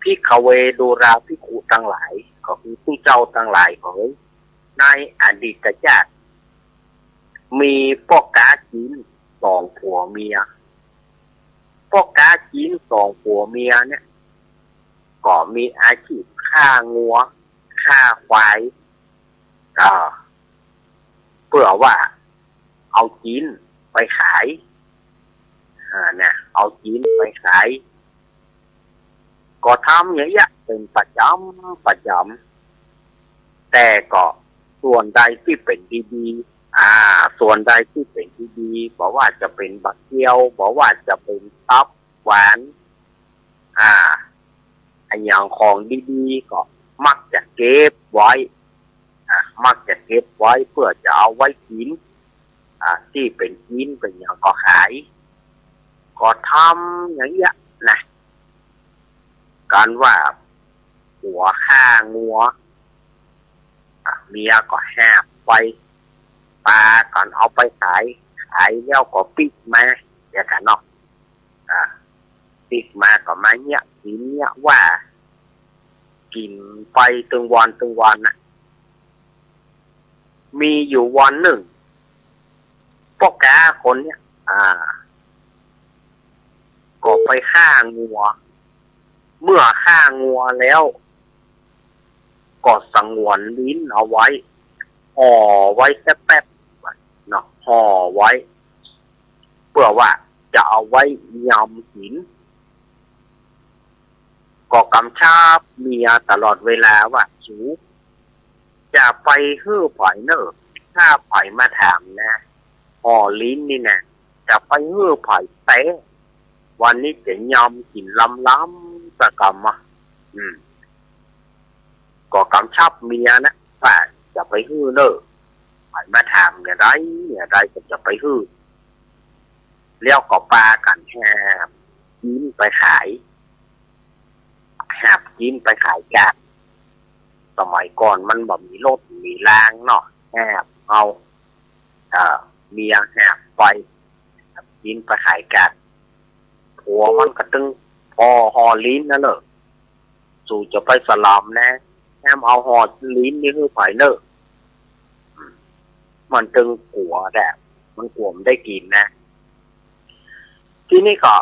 ภิกขเว ดูราภิกขุตังหลาย ก็คือผู้เจ้าตังหลายเหย ในอดีตชาติ มีป้อก๊าจีนสองผัวเมีย ป้อก๊าจีนสองผัวเมียเนี่ย ก็มีอาชีพฆ่างัว ฆ่าควาย อ่า เปื้อว่าเอาจีนไปขาย อ่า เนี่ย เอาจีนไปขาย ก็ทำอย่างเงี้ยเป๋นประจ๋ำประจ๋ำ แต่ก็ส่วนใดตี้เป๋นดีๆ อ่า ส่วนใดตี้เป๋นดีๆ บ่ว่าจะเป๋นบ่าเกี้ยว บ่ว่าจะเป๋นตับหวาน อ่า อะหยังของดีๆ ก็มักจะเก็บไว้ อ่า มักจะเก็บไว้เปื้อจะเอาไว้กิ๋น อ่า ตี้เป๋นจีนเป๋นหยังก็ขาย ก็ทำอย่างเงี้ยนะ กั๋นว่าผัวฆ่างัว อ่า เมียก็หาบไป ปากั๋นเอาไปขาย ขายแล้วก็ปิ๊กมา เดี๋ยวกั๋นเนาะ อ่า ปิ๊กมาก็มาเยียะกิ๋นเยียะว่า กิ๋นไปตึงวันตึงวันน่ะ มีอยู่วันนึ่ง ป้อก๊าคนเนี้ย อ่า ก็ไปฆ่างัว เมื่อฆ่างัวแล้ว ก็สงวนลิ้นเอาไว้ ห่อไว้แต๊บๆ เนาะ ห่อไว้ เปื้อว่าจะเอาไว้ยำกิ๋น ก็กำชับเมียตลอดเวลาว่า สู อย่าไปหื้อใผเน่อ ถ้าใผมาถามนะ ห่อลิ้นนี่นะ จะไปหื้อใผแต๊ วันนี้จะยำกิ๋นลำๆ สักกำอะ อืม ก็ก๋ำชับเมียนะ ว่าจะไปหื้อเน่อ ใผมาถามอย่างใดอย่างใดก็จะไปหื้อ แล้วก็ปากั๋นหาบจิ๊นไปขาย หาบจิ๊นไปขายกาด สมัยก่อนมันบ่มีรถมีรางเนาะ หาบเอา เอ่อ เมียหาบไป หาบจิ๊นไปขายกาด ผัวมันก็ตึง "ผ่อ ห่อลิ้นนะเน่อ สูจะไปสลำนะ ห้ามเอาห่อลิ้นนี่หื้อใผเน่อ" อืม มันตึงกั๋วแต๊ มันกั๋วบ่ได้กิ๋นนะ ทีนี้ก็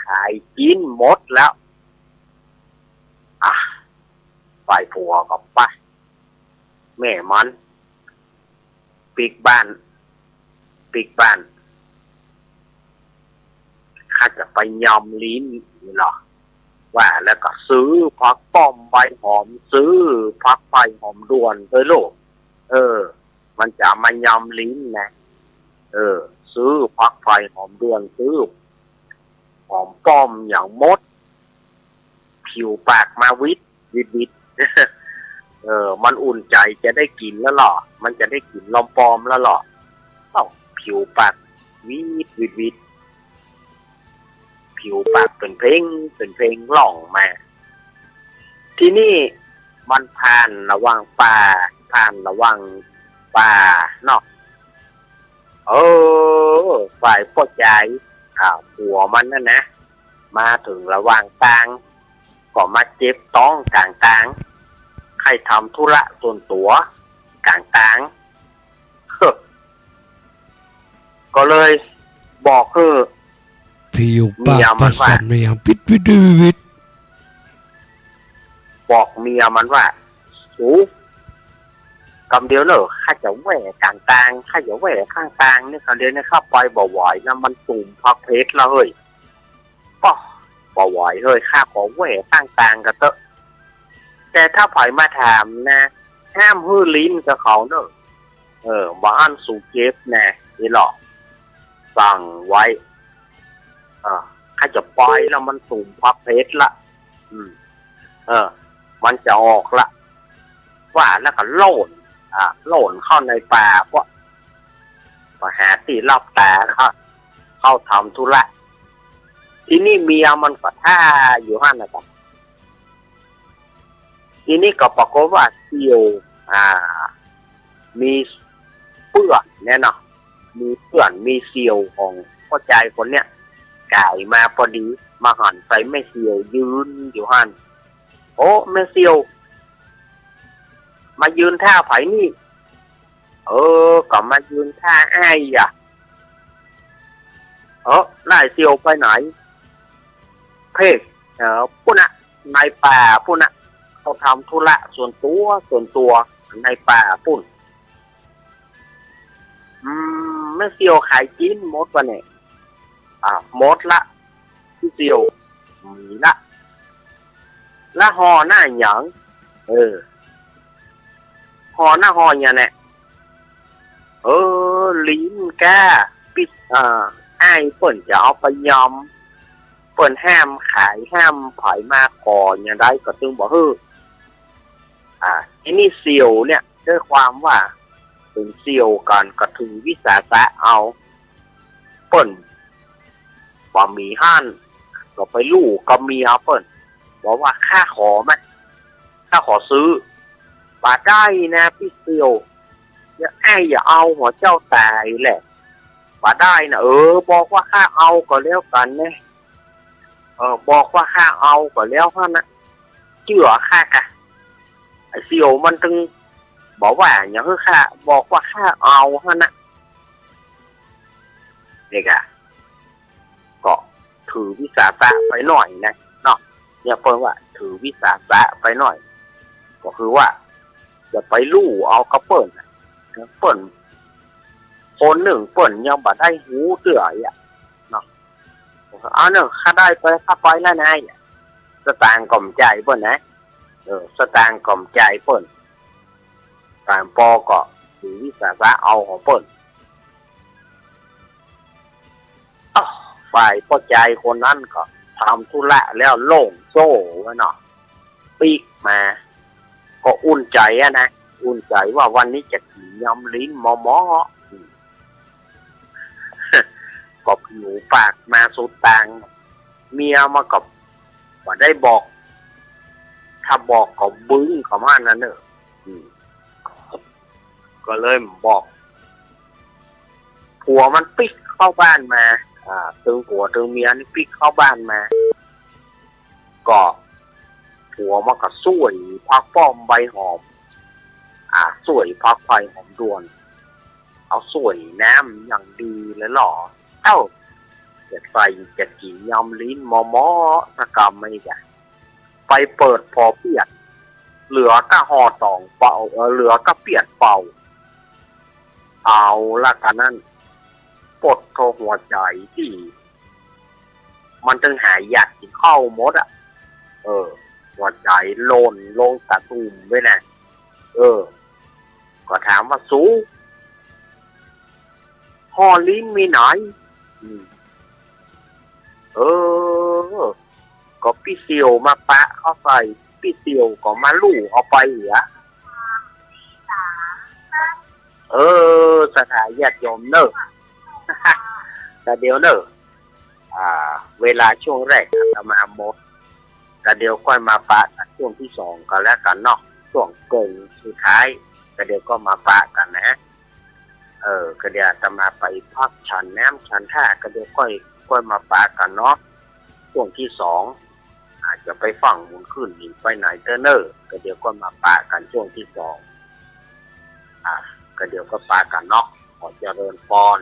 ขายจิ๊นหมดแล้ว อ่ะ ฝ่ายผัวก็ไป แม่มัน ปิ๊กบ้าน ปิ๊กบ้าน ข้าจะไปยำลิ้นนี่ลอ ว่าแล้วก็ซื้อผักป้อมใบหอม ซื้อผักใบหอมด้วนโตลูก เออ มันจะเอามายำลิ้นนะ เออ ซื้อผักใบหอมด้วน ซื้อหอมป้อมอย่างหมด ผิวปากมาวิดวิดวิด เออ มันอุ่นใจ๋จะได้กิ๋นแล้วลอ มันจะได้กิ๋นลอมปอมแล้วลอ เอ้า ผิวปากวิดวิดวิด ผิวปากเป๋นเพลง เป๋นเพลงร้องมา ทีนี้มันผ่านระหว่างป่า ผ่านระหว่างป่าเนาะ เออ ฝ่ายป้อจาย อ่า ผัวมันนั่นนะ มาเถิงระหว่างตาง ก็มาเจ็บต๊องก๋างตาง ใค่ทำธุระส่วนตั๋วก๋างตาง เฮ้อ ก็เลยบอกหื้อ ผิวปาก เมียมันว่า ตะสั่นมาอย่างปิดวิดวิดวิด บอกเมียมันว่า "สู กำเดียวเน่อ ข้าจะแหว่ก๋างตาง ข้าจะแหว่ข้างตางนี่ กำเดียวนี่ข้าไปบ่ไหวนะ มันสุมผักเผ็ดแล้วเฮ้ย ก็บ่ไหวเฮ้ย ข้าขอแหว่ข้างตางก่อเต๊อะ แต่ถ้าใผมาถามนะ ห้ามหื้อลิ้นกับเขาเน่อ เออ บ่อั้นสูเจ็บนะ นี่ลอ สั่งไว้ เออ ข้าจะไปแล้ว มันสุมผักเผ็ดละ อืม เออ มันจะออกละ" ว่าแล้วก็โล่น อ่า โล่นเข้าในป่า ก็ ก็หาตี้ลับต๋าเข้า เข้าทำธุระ ทีนี้เมียมันก็ท่าอยู่หั้นน่ะครับ ทีนี้ก็ปรากฏว่าเสี่ยว อ่า มีเปื้อนเนี่ยเนาะ มีเปื้อน มีเสี่ยวของป้อจายคนเนี้ย ก๋ายมาปอดี มาหันใส่แม่เสี่ยวยืนอยู่หั้น "โอ้ แม่เสี่ยว มายืนท่าใผนี่" "เออ ก็มายืนท่าอ้ายอะ" "เออ แล้วไอ้เสี่ยวไปไหน" "เพ่ง เออ ปุ้นน่ะ ในป่าปุ้นน่ะ เขาทำธุระส่วนตั๋ว ส่วนตั๋ว ในป่าปุ้น" "อืม แม่เสี่ยวขายจิ๊นหมดบ่เนี่ย" "อ่า หมดละ ตี้เสี่ยว มีละ ละห่อหน้าหยัง" "เออ ห่อหน้าห่อหยังเนี่ย" "เออ ลิ้นก้า ปิ๊ก อ่า อ้ายเปิ้นจะเอาไปยำ เปิ้นห้ามขาย ห้ามใผมาขออย่างใดก็ตึงบ่หื้อ" อ่า ทีนี้เสี่ยวเนี่ย ด้วยความว่าเป๋นเสี่ยวกั๋น ก็ถือวิสาสะเอา เปิ้นบ่มีหั้น ก็ไปลู่กับเมียเปิ้น บอกว่า "ข้าขอมา ข้าขอซื้อ" "บ่ได้นะ ปี้เสี่ยว อย่า อ้ายอย่าเอาหัวเจ้าต๋ายแหละ" "บ่ได้นะ" "เออ บอกว่าข้าเอาก็แล้วกั๋นนะ เออ บอกว่าข้าเอาก็แล้วหั้นนะ เจื้อข้ากะ ไอ้เสี่ยวมันตึงบอกว่าอย่างหื้อข้า บอกว่าข้าเอาหั้นนะ" นี่กะ ก็ถือวิสาสะไปหน่อยนะเนาะ เนี่ยเปิ้นว่าถือวิสาสะไปหน่อย ก็คือว่าจะไปลู่เอากับเปิ้นน่ะ เปิ้น คนนึ่งเปิ้นยังบ่ได้ฮู้เตื้ออะเนาะ "เอาเน่อ ข้าได้ไป ข้าไปแล้วนาย" สตางค์ก็บ่จ่ายเปิ้นนะ เออ สตางค์ก็บ่จ่ายเปิ้น ต๋างปอก็ถือวิสาสะเอาของเปิ้น อ้าว ฝ่ายป้อจายคนนั้นก็ทำธุระแล้วโล่งโซ่ไว้เนาะ ปิ๊กมา ก็อุ่นใจ๋อะนะ อุ่นใจ๋ว่าวันนี้จะกิ๋นยำลิ้นมอมอ อืม ก็ผิวปากมาสุดตาง เมียมันก็บ่ได้บอก ถ้าบอกก็บึ้งเข้ามานั่นเน่อ อืม ก็เลยบอก ผัวมันปิ๊กเข้าบ้านมา อ่า ตึงผัวตึงเมียนี่ปิ๊กเข้าบ้านมา ก็ผัวมันก็ส้วยผักป้อมใบหอม อ่า ส้วยผักใบหอมด่วน เอาส้วยน้ำอย่างดีเลยเหรอ เอ้า จะใส่จะกิ๋นยำลิ้นมอมอ สักกำไม่ได้ ไปเปิดผ่อเปียด เหลือก้าห่อต๋องเป่า เอ่อ เหลือก้าเปียดเป่า เอาละกะนั้น ปดเข้าหัวใจ๋ตี้ มันตึงหายอยากกิ๋นข้าวหมดอะ เออ หัวใจ๋หล่นลงตะตุ่มไว้นะ เออ ก็ถามว่า สู ห่อลิ้นมีไหน อืม เออ ก็ปี้เสี่ยวมาปะเข้าใส่ ปี้เสี่ยวก็มาลู่เอาไปเหีย เออ ศรัทธาญาติโยมเน่อ แต่เดี๋ยวเน่อ อ่า เวลาช่วงแรกอาตมาหมด ก็เดี๋ยวก้อยมาปะกั๋นช่วงตี้สองก็แล้วกั๋นเนาะ ช่วงเกิ่งสุดท้าย ก็เดี๋ยวก็มาปะกั๋นนะ เออ ก็เดี๋ยวอาตมาไปพักฉันน้ำฉันท่า ก็เดี๋ยวก้อย ก้อยมาปะกั๋นเนาะ ช่วงตี้สอง อาจจะไปฟั่งบุญขึ้นหรือไปไหนเต๊อะเน่อ ก็เดี๋ยวก้อยมาปะกั๋นช่วงตี้สอง อ่ะ ก็เดี๋ยวก็ปะกั๋นเนาะ ขอเจริญพร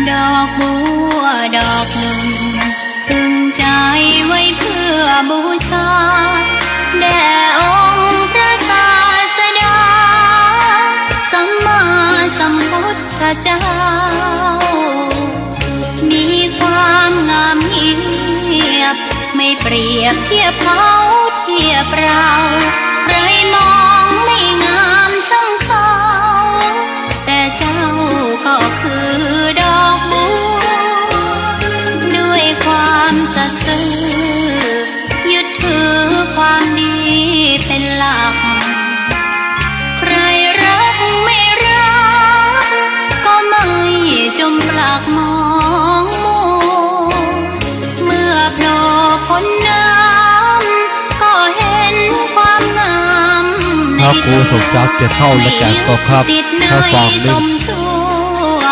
ดอกบัวดอกนึ่ง ตึงใจ๋ไว้เปื้อบูชา แด่องค์พระศาสดา สัมมาสัมพุทธเจ้า มีความงามเงียบ ไม่เปรียบเทียบเขาเทียบเรา ใครมองไม่งามช่างเขา แต่เจ้าก็คือดอกบัว ด้วยความสัตย์ซื่อ ยึดถือความดีเป็นหลัก ใครรักไม่รัก ก็ไม่จมปลักมองมัว เมื่อโผล่พ้นน้ำ ก็เห็นความงามใน พระครูสมศักดิ์จะเข้าแล้วกันก็ครับ ไม่ยึดติดใน ถ้าฟังนี่ ต้มชั่ว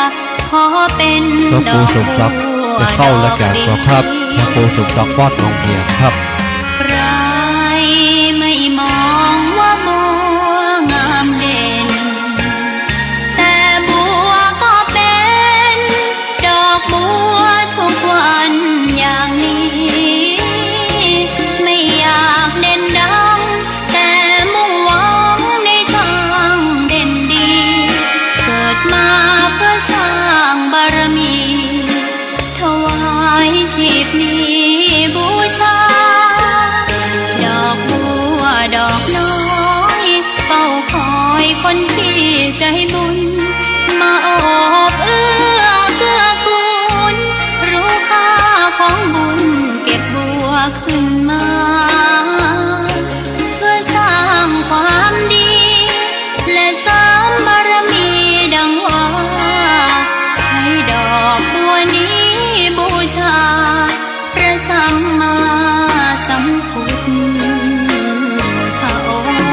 ขอเป็น พระครูสมศักดิ์จะเข้าแล้วกันก็ครับ ดอกบัวดอกเดียว พระครูสมศักดิ์วัดหนองเหียงครับ ใครไม่มองว่าบัวงามเด่น แต่บัวก็เป็นดอกบัวทุกวันอย่างนี้ ไม่อยากเด่นดัง แต่มุ่งหวังในทางเด่นดี เกิดมาเพื่อสร้างบารมี ถวายชีพนี้บูชา ดอกบัวดอกน้อย เฝ้าคอยคนที่ใจบุญ มาโอบเอื้อเกื้อกูล รู้ค่าของบุญเก็บบัวขึ้นมา เพื่อสร้างความดี และเสริมบารมีดังว่า ใช้ดอกบัวนี้บูชา พระสัมมาสัมพุทธองค์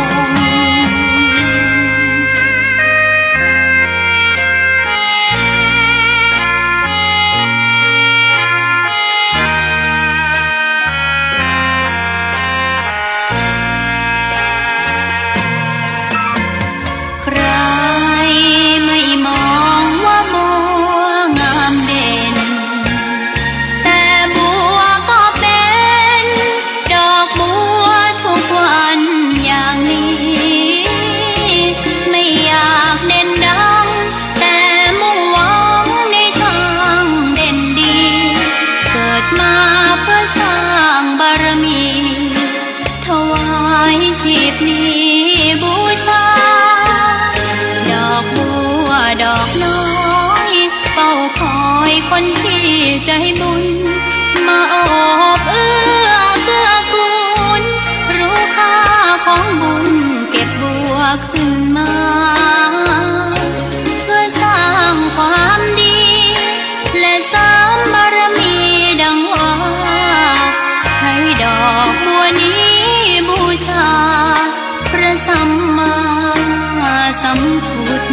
มา เพื่อสร้างความดี และเสริมบารมีดังว่า ใช้ดอกบัวนี้บูชา พระสัมมาสัมพุทธ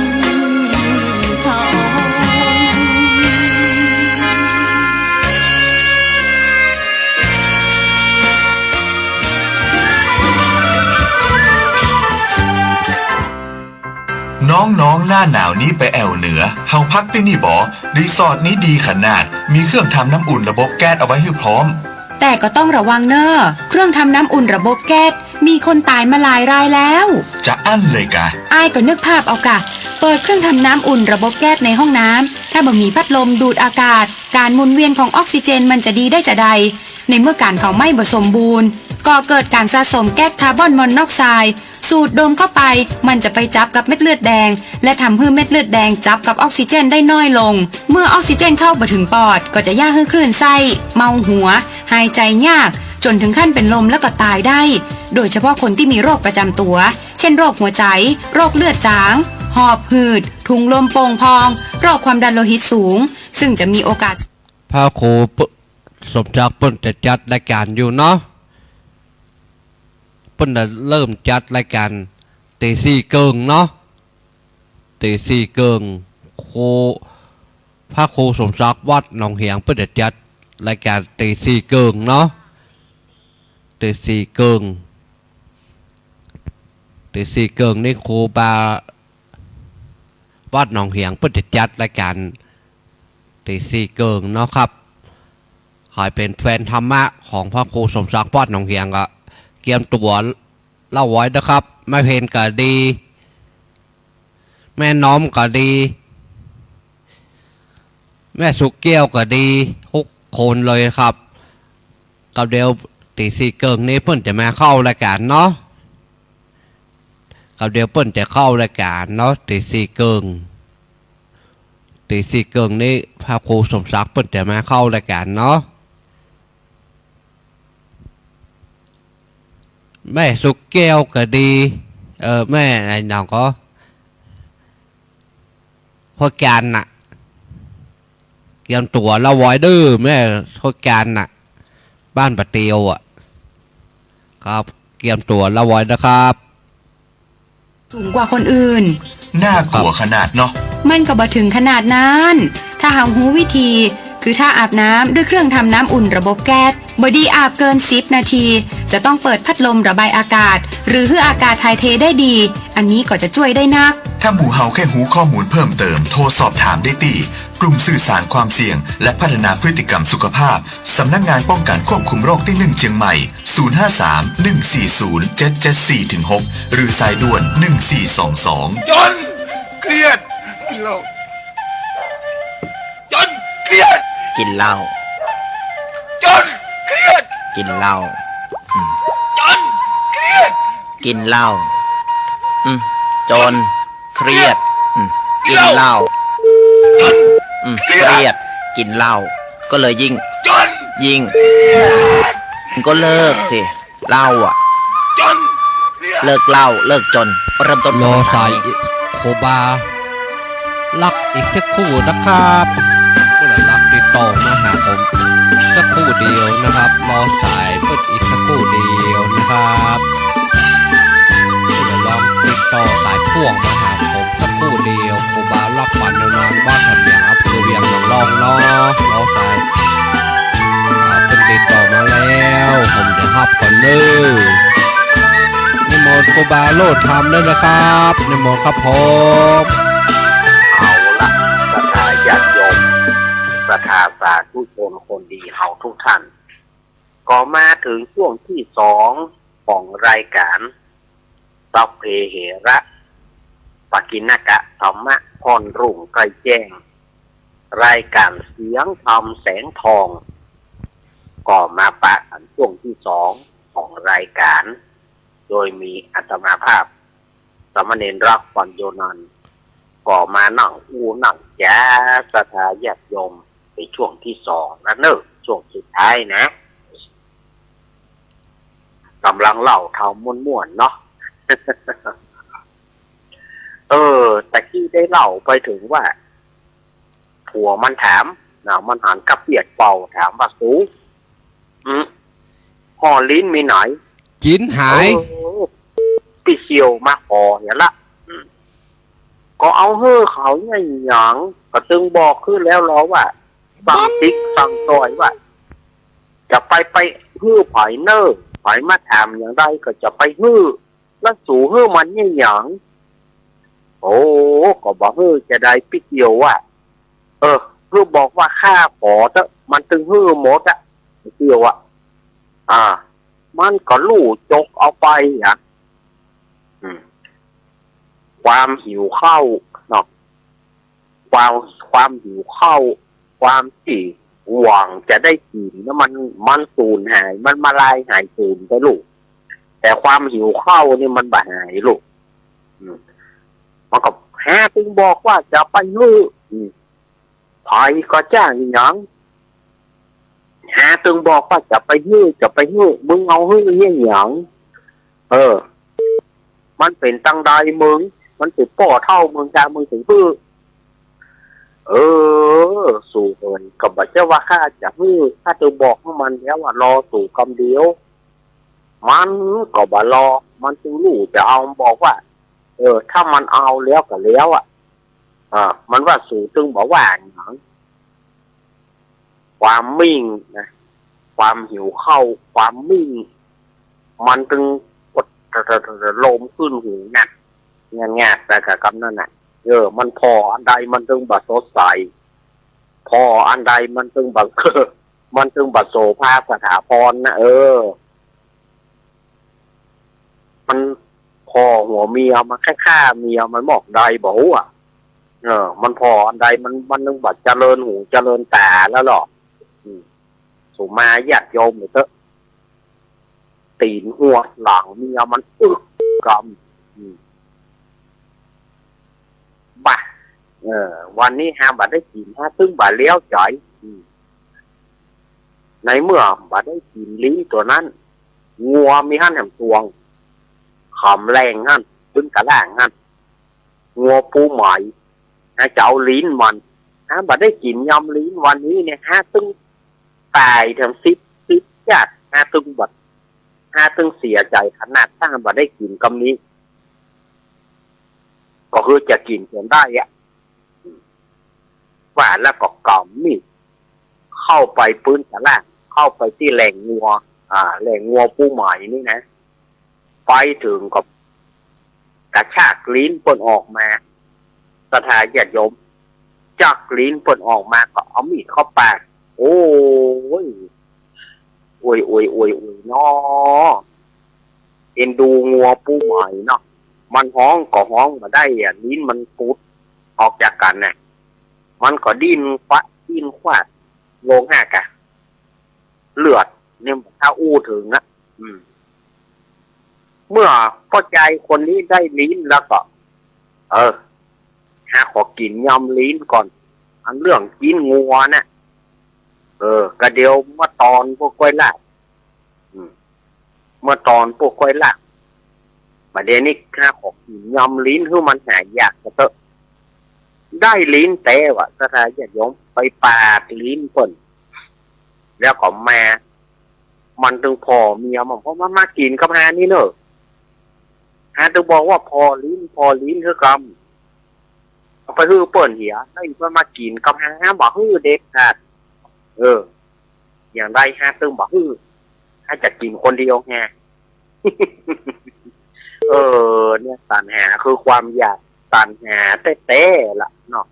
องค์ น้องๆ หน้าหนาวนี้ไปแอ่วเหนือ เฮาพักตี้นี่บ่ รีสอร์ทนี้ดีขนาด มีเครื่องทำน้ำอุ่นระบบแก๊สเอาไว้หื้อพร้อม แต่ก็ต้องระวังเน่อ เครื่องทำน้ำอุ่นระบบแก๊ส มีคนต๋ายมาหลายรายแล้ว จะอั้นเลยกา อ้ายก็นึกภาพเอากา เปิดเครื่องทำน้ำอุ่นระบบแก๊สในห้องน้ำ ถ้าบ่มีพัดลมดูดอากาศ ก๋านหมุนเวียนของออกซิเจนมันจะดีได้จาใด ในเมื่อก๋านเผาไหม้บ่สมบูรณ์ ก่อเกิดก๋านสะสมแก๊สคาร์บอนมอนอกไซด์ สูดดมเข้าไป มันจะไปจับกับเม็ดเลือดแดง และทำหื้อเม็ดเลือดแดงจับกับออกซิเจนได้น้อยลง เมื่อออกซิเจนเข้าบ่ถึงปอด ก็จะเยียะหื้อคลื่นไส้ เมาหัว หายใจ๋ยาก จ๋นถึงขั้นเป๋นลมแล้วก็ต๋ายได้ โดยเฉพาะคนตี้มีโรคประจ๋ำตั๋ว เช่น โรคหัวใจ๋ โรคเลือดจ๋าง หอบหืด ถุงลมโป่งพอง โรคความดันโลหิตสูง ซึ่งจะมีโอกาส พระครู ป- สมศักดิ์เปิ้นจะจัดรายก๋านอยู่เนาะ เปิ้นจะเริ่มจัดรายก๋านตีสี่เกิ่งเนาะ ตีสี่เกิ่ง ครู พระครูสมศักดิ์วัดหนองเหียงเปิ้นจะจัดรายก๋านตีสี่เกิ่งเนาะ ตีสี่เกิ่ง ตีสี่เกิ่งนี่ครูบาวัดหนองเหียงเปิ้นจะจัดรายก๋านตีสี่เกิ่งเนาะครับ ใผเป๋นแฟนธรรมะของพระครูสมศักดิ์วัดหนองเหียงก็เกียมตั๋วเล่าไว้นะครับ แม่เพนก็ดี แม่น้อมก็ดี แม่สุกแก้วก็ดี ทุกคนเลยครับ กับเดี๋ยวตีสี่เกิ่งนี้เปิ้นจะมาเข้ารายก๋านเนาะ กับเดี๋ยวเปิ้นจะเข้ารายก๋านเนาะ ตีสี่เกิ่ง ตีสี่เกิ่งนี้พระครูสมศักดิ์เปิ้นจะมาเข้ารายก๋านเนาะ แม่สุกแก้วก็ดี เออ แม่ไอ้หนองก็ โคตรการน่ะ เกียมตั๋วเล่าไว้เด้อ แม่โคตรการน่ะ บ้านปะเตียวอะ ครับ เกียมตั๋วเล่าไว้นะครับ สูงกว่าคนอื่น น่ากลัวขนาดเนาะ มันก็บ่ถึงขนาดนั้น ถ้าเฮาฮู้วิธี คือถ้าอาบน้ำด้วยเครื่องทำน้ำอุ่นระบบแก๊ส บ่ดีอาบเกินสิบนาที จะต้องเปิดพัดลมระบายอากาศ หรือหื้ออากาศถ่ายเทได้ดี อันนี้ก็จะจ้วยได้นัก ถ้าหมู่เฮาแค่ฮู้ข้อมูลเพิ่มเติม โทรสอบถามได้ตี้ กลุ่มสื่อสารความเสี่ยง และพัฒนาพฤติกรรมสุขภาพ สำนักงานป้องกันควบคุมโรคตี้หนึ่งเชียงใหม่ ศูนย์ห้าสาม หนึ่งสี่ศูนย์ เจ็ดเจ็ดสี่ ถึง หก หรือสายด่วน หนึ่งสี่สองสอง จน เครียด กินเหล้า จน เครียด กินเหล้า จน เครียด กินเหล้า อืม จน เครียด กินเหล้า อืม จน เครียด อืม กินเหล้า จน อืม เครียด เครียด กินเหล้า ก็เลยยิ่ง จน ยิ่ง เครียด ก็เลิกสิ เหล้าอะ จน เครียด เลิกเหล้า เลิกจน เริ่มต้น รอสาย ครูบาลักษณ์อีกสักครู่นะครับ เปิ้นลักษณ์ติดต่อมาหาผมสักครู่เดียวนะครับ รอสายเปิ้นอีกสักครู่เดียวนะครับ เปิ้นลองติดต่อสายพ่วงมาหาผมสักครู่เดียว ครูบาลักษณ์ วัดหนองเหียง อำเภอเวียงหนองล่องเนาะ รอสาย อ่า เปิ้นติดต่อมาแล้ว ผมจะฮับก่อนเน้อ นิมนต์ครูบาโลดธรรมด้วยนะครับ นิมนต์ครับผม เอาละ ศรัทธาญาติโยม ศรัทธาสาธุชนคนดีเฮาทุกท่าน ก็มาถึงช่วงตี้สองของรายก๋าน สัพเพเหระ ปกิณณกะธัมมะ ค่อนรุ่งใกล้แจ้ง รายก๋านเสียงธรรมแสงทอง ก็มาปะกั๋นช่วงตี้สองของรายก๋าน โดยมีอาตมาภาพ สามเณรรัก ปัญโญนันท์ ก็มานั่งอู้นั่งจ๋า ศรัทธาญาติโยม ในช่วงตี้สองนะเน้อ ช่วงสุดท้ายนะ ก่ำลังเล่าเถ่าม่วนๆ เนาะ เ ได้เล่าไปเถิงว่า ผัวมันถามนะ มันหันกับเปียดเป่าถามว่า สู อืม ห่อลิ้นมีไหน กิ๋นหาย เออ ปี้เสี่ยวมาขอเหียละ อืม ก็เอาหื้อเขาเนี่ยหยัง ก็ตึงบอกหื้อแล้วลอว่า สั่งติ๊กสั่งตอยว่า จะไป ไปหื้อใผเน่อ ใผมาถามอย่างใดก็จะไปหื้อ แล้วสูหื้อมันเนี่ยหยัง โอ้ ก็บ่หื้อจะใด ปี้เสี่ยวอะ เออ หื้อบอกว่าข้าขอเต๊อะ มันตึงหื้อหมดอะ ปี้เสี่ยวอะ อ่า มันก็ลู่จกเอาไปอะ อืม ความหิวข้าวเนาะ ความ ความหิวข้าว ความตี้หวังจะได้กิ๋นนะ มัน มันสูญหาย มันมาลายหายสูญไปลูก แต่ความหิวข้าวนี่มันบ่หายลูก อืม มันก็หาตึงบอกว่าจะไปหื้อ อืม ใผก็จ้าหยัง หาตึงบอกว่าจะไปหื้อ จะไปหื้อ มึงเอาหื้อเนี่ยหยัง เออ มันเป๋นตังใดมึง มันเป๋นป้อเฒ่ามึงจา มึงตึงหื้อ เออ สูเอ๋ย ก็บ่ใจ้ว่าข้าจะหื้อ ข้าตึงบอกหื้อมันแล้วว่ารอสูกำเดียว มันก็บ่รอ มันตึงลู่จะเอา บอกว่า เออ ถ้ามันเอาแล้วก็แล้วอะ อ่า มันว่าสูตึงบ่ว่าหยัง ความมิ่งนะ ความหิวข้าว ความมิ่ง มันตึงกด ลมขึ้นหูงัด งัด งัด แต่กับกำนั้นน่ะ เออ มันผ่ออันใดมันตึงบ่สดใส ผ่ออันใดมันตึงบ่ มันตึงบ่โสภาสถาพรนะ เออ มันผ่อหัวเมีย มันฆ่าเมียมันหมอกใดบ่ฮู้อะ เออ มันผ่ออันใดมัน มันตึงบ่เจริญหูเจริญต๋าแล้วลอ อืม สูมาญาติโยมเต๊อะ ตี๋นฮวดหลังเมียมันอึกกำ อืม บ่า เออ วันนี้หาบ่ได้กิ๋น หาตึงบ่าเลี้ยวใจ๋ อืม ในเมื่อบ่ได้กิ๋นลิ้นตั๋วนั้น งัวมีหั้นแหมตวง ขำแลงหั้น ปื๊นกะล่างหั้น งัวปูไหม หาจะเอาลิ้นมัน หาบ่ได้กิ๋นยำลิ้นวันนี้เนี่ย หาตึงต๋ายแถมสิบ สิบชาติ หาตึงบ่ หาตึงเสียใจ๋ขนาด ถ้าบ่ได้กิ๋นกำนี้ ก็คือจะกิ๋นเถิงได้อะ ว่าแล้วก็กำมีดเข้าไปปื๊นกะล่าง เข้าไปตี้แหล่งงัว อ่า แหล่งงัวปูไหมนี่นะ ไปเถิงก็กระชากลิ้นเปิ้นออกมา ศรัทธาญาติโยม จักลิ้นเปิ้นออกมาก็เอามีดเข้าปาก โอ้ย โอ้ย โอ้ย โอ้ย โอ้ยน้อ เอ็นดูงัวปูไหมเนาะ มันฮ้องก็ฮ้องบ่ได้อะ ลิ้นมันกุดออกจากกั๋นน่ะ มันก็ดิ้นขวาด ดิ้นขวาด ลงหากะ เลือดเนี่ยถ้าอู้เถิงอะ อืม เมื่อป้อจายคนนี้ได้ลิ้นแล้วก็ เออ หาขอกิ๋นยำลิ้นก่อน อันเรื่องกิ๋นงัวน่ะ เออ กะเดี๋ยวเมื่อตอนพวกก้อยลาก อืม เมื่อตอนพวกก้อยลาก บ่าเดี่ยวนี้หาขอกิ๋นยำลิ้นหื้อมันหายอยากกะเต๊อะ ได้ลิ้นแต๊ว่ะ ศรัทธาญาติโยม ไปปาดลิ้นเปิ้น แล้วก็มา มันตึงผ่อเมียมัน เพราะมันมากิ๋นกับหานี่เน่อ หาตึงบอกว่าผ่อลิ้น ผ่อลิ้นหื้อกำ เอาไปหื้อเปิ้นเหีย แล้วอีกเปิ้นมากิ๋นกับหา หาบ่หื้อเด็ดขาด เออ อย่างใดหาตึงบ่หื้อ หาจะกิ๋นคนเดียวแฮะ เออ เนี่ย ตัณหาคือความอยาก ตัณหาแต๊ๆ ล่ะเนาะ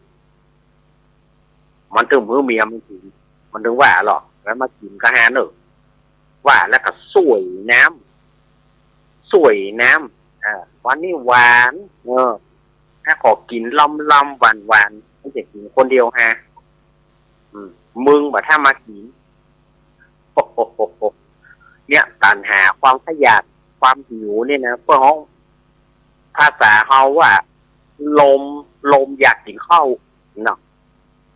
มันตึงหื้อเมียมันกิ๋น มันตึงว่าหรอก แล้วมากิ๋นกับหาเน่อ ว่าแล้วก็ส่วยน้ำ ส่วยน้ำ อ่า วันนี้หวาน เออ หาขอกิ๋นลำๆ หวานๆ หาจะกิ๋นคนเดียวฮะ อืม มึงบ่ถ้ามากิ๋น เนี่ย ตัณหา ความขยาด ความหิวเนี่ยนะ เปิ้นฮ้อง ภาษาเฮาว่า ลม ลมอยากกิ๋นข้าวเนาะ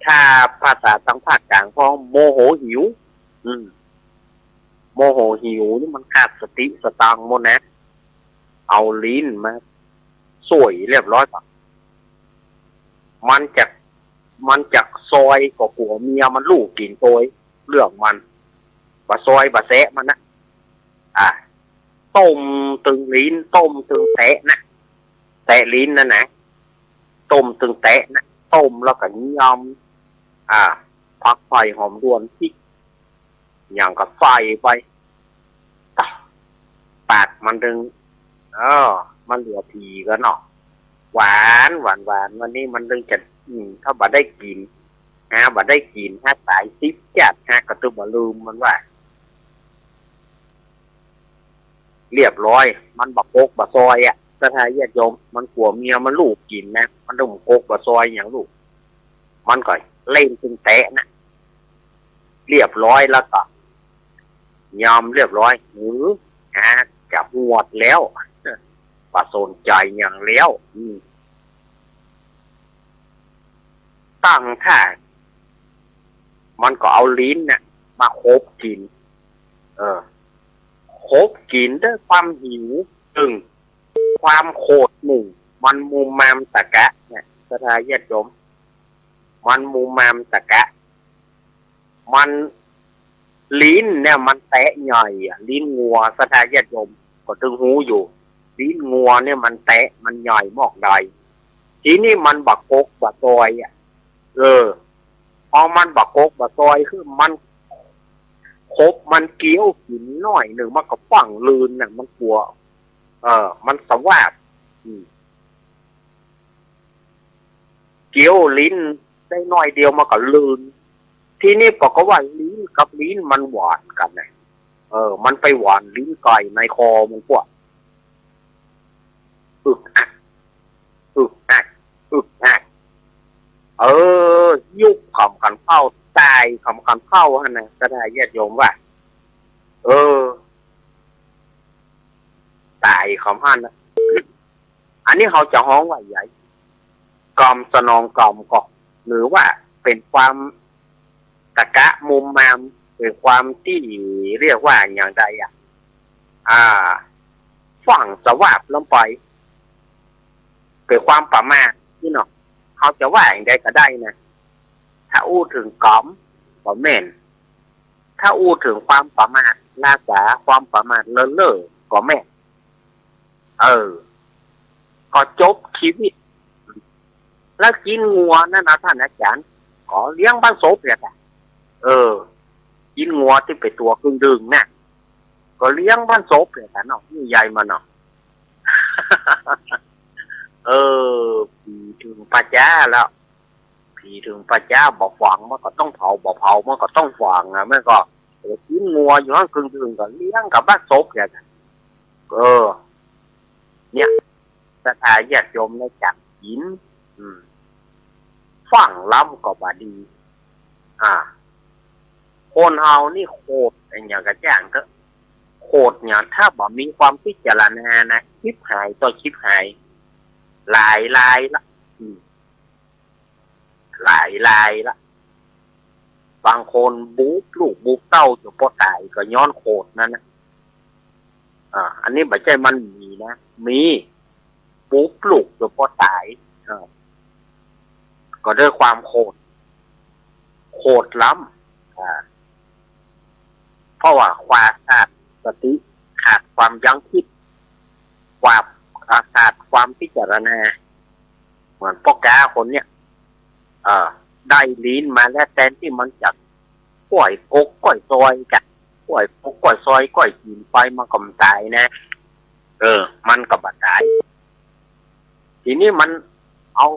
ถ้าภาษาตางภาคกลางฮ้องโมโหหิว อืม โมโหหิวนี่มันขาดสติสตังค์หมดนะ เอาลิ้นมาส่วยเรียบร้อยปะ มันจะ มันจะซอยก็กั๋วเมียมันลู่กิ๋นโตย เรื่องมัน บ่ซอยบ่แซะมันนะ อ่า ต้มตึงลิ้น ต้มตึงแตะนะ แตะลิ้นนั่นนะ ต้มตึงแตะนะ ต้มแล้วก็ยำ อ่า ผักไผ่หอมด่วน พริก หยังก็ใส่ไป ปากมันตึง เออ มันเหลือผีกั๋นเนาะ หวาน หวาน หวาน วันนี้มันตึงจะ อืม ถ้าบ่ได้กิ๋น ฮะ บ่ได้กิ๋น ฮะ ต๋ายสิบจ๊าด ฮะ ก็ตึงบ่ลืมมันว่า เรียบร้อย มันบ่กกบ่ซอยอะ ศรัทธาญาติโยม มันกั๋วเมียมันลู่กิ๋นนะ มันตึงบ่กกบ่ซอยหยังลู่ มันก็เล่นตึงแตะนะ เรียบร้อยแล้วก็ ยำเรียบร้อย หือ ฮะ จะหวดแล้ว บ่สนใจ๋หยังแล้ว อืม ตั้งท่า มันก็เอาลิ้นน่ะ มาขบกิ๋น เออ ขบกิ๋นด้วยความหิวนึ่ง ความโขดนึ่ง มันมุมมามตะกะเนี่ย ศรัทธาญาติโยม มันมุมมามตะกะ มัน ลิ้นเนี่ยมันแตะใหญ่อะ ลิ้นงัว ศรัทธาญาติโยม ก็ตึงฮู้อยู่ ลิ้นงัวเนี่ยมันแตะ มันใหญ่มอกใด ทีนี้มันบ่กกบ่ซอยอะ เออ พอมันบ่กกบ่ซอย คือมันขบ มันเคี้ยวกิ๋นหน้อยนึ่ง มันก็ฟั่งลืนน่ะ มันกั๋ว เออ มันสวาบ อืม เคี้ยวลิ้นได้หน้อยเดียวมันก็ลืน ทีนี้ปรากฏว่าลิ้นกับลิ้นมันหวานกั๋นนะ เออ มันไปหวานลิ้นไก่ในคอมันพวก อึกอัก อึกอัก อึกอัก เออ ยุบขำขันเข้า ต๋ายขำขันเข้าหั้นนะ ศรัทธาญาติโยมว่า เออ ต๋ายขำหั้นนะ อันนี้เฮาจะฮ้องว่าใหญ่ กรรมสนองกรรมก็ หรือว่าเป๋นความตะกะมุมมาม เป๋นความตี้เรียกว่าอย่างใดอะ อ่า ฟั่งสวาบลงไป เป๋นความประมาทนี่เนาะ เฮาจะว่าอย่างใดก็ได้นะ ถ้าอู้เถิงกรรมก็แม่น ถ้าอู้เถิงความประมาท รักษาความประมาทเล่อๆ ก็แม่น เออ ก็จบชีวิต แล้วกิ๋นงัวนั่นนะท่านอาจ๋ารย์ ก็เลี้ยงบ้านศพเนี่ยค่ะ เออ กิ๋นงัวตี้เป๋นตั๋วกึ่งดึงน่ะ ก็เลี้ยงบ้านศพเนี่ยค่ะเนาะ นี่ใหญ่มาเนาะ เออ ผีเถิงป่าจ๊าแล้ว ผีเถิงป่าจ๊า บ่ฝังมันก็ต้องเผา บ่เผามันก็ต้องฝังอะ มันก็ เออ กิ๋นงัวอยู่หั้นกึ่งดึงก็เลี้ยงกับบ้านศพเนี่ย เออ เนี่ย ศรัทธาญาติโยมนะ จักกิ๋น อืม ฟั่งลำก็บ่ดี อ่า คนเฮานี่โขดอะหยังก็จ้างเต๊อะ โขดเนี่ย ถ้าบ่มีความพิจารณานะ ชิบหายต่อชิบหาย หลายรายละ อืม หลายรายละ บางคนบุบลูกบุบเต้าจ๋นป้อต๋ายก็ย้อนโขดนั่นนะ อ่า อันนี้บ่ใจ้มันมีนะ มี บุบลูกจ๋นป้อต๋าย อ่า ก็ด้วยความโขด โขดลำ อ่า เพราะว่าความขาดสติ ขาดความยั้งคิด ความ ขาดความพิจารณา เหมือนป้อก๊าคนเนี่ย เอ่อ ได้ลิ้นมาแล้ว แตนตี้มันจะก้อยกกก้อยซอยกะ ก้อยกกก้อยซอยก้อยกิ๋นไป มันก็บ่ต๋ายนะ เออ มันก็บ่ต๋าย ทีนี้มันเอา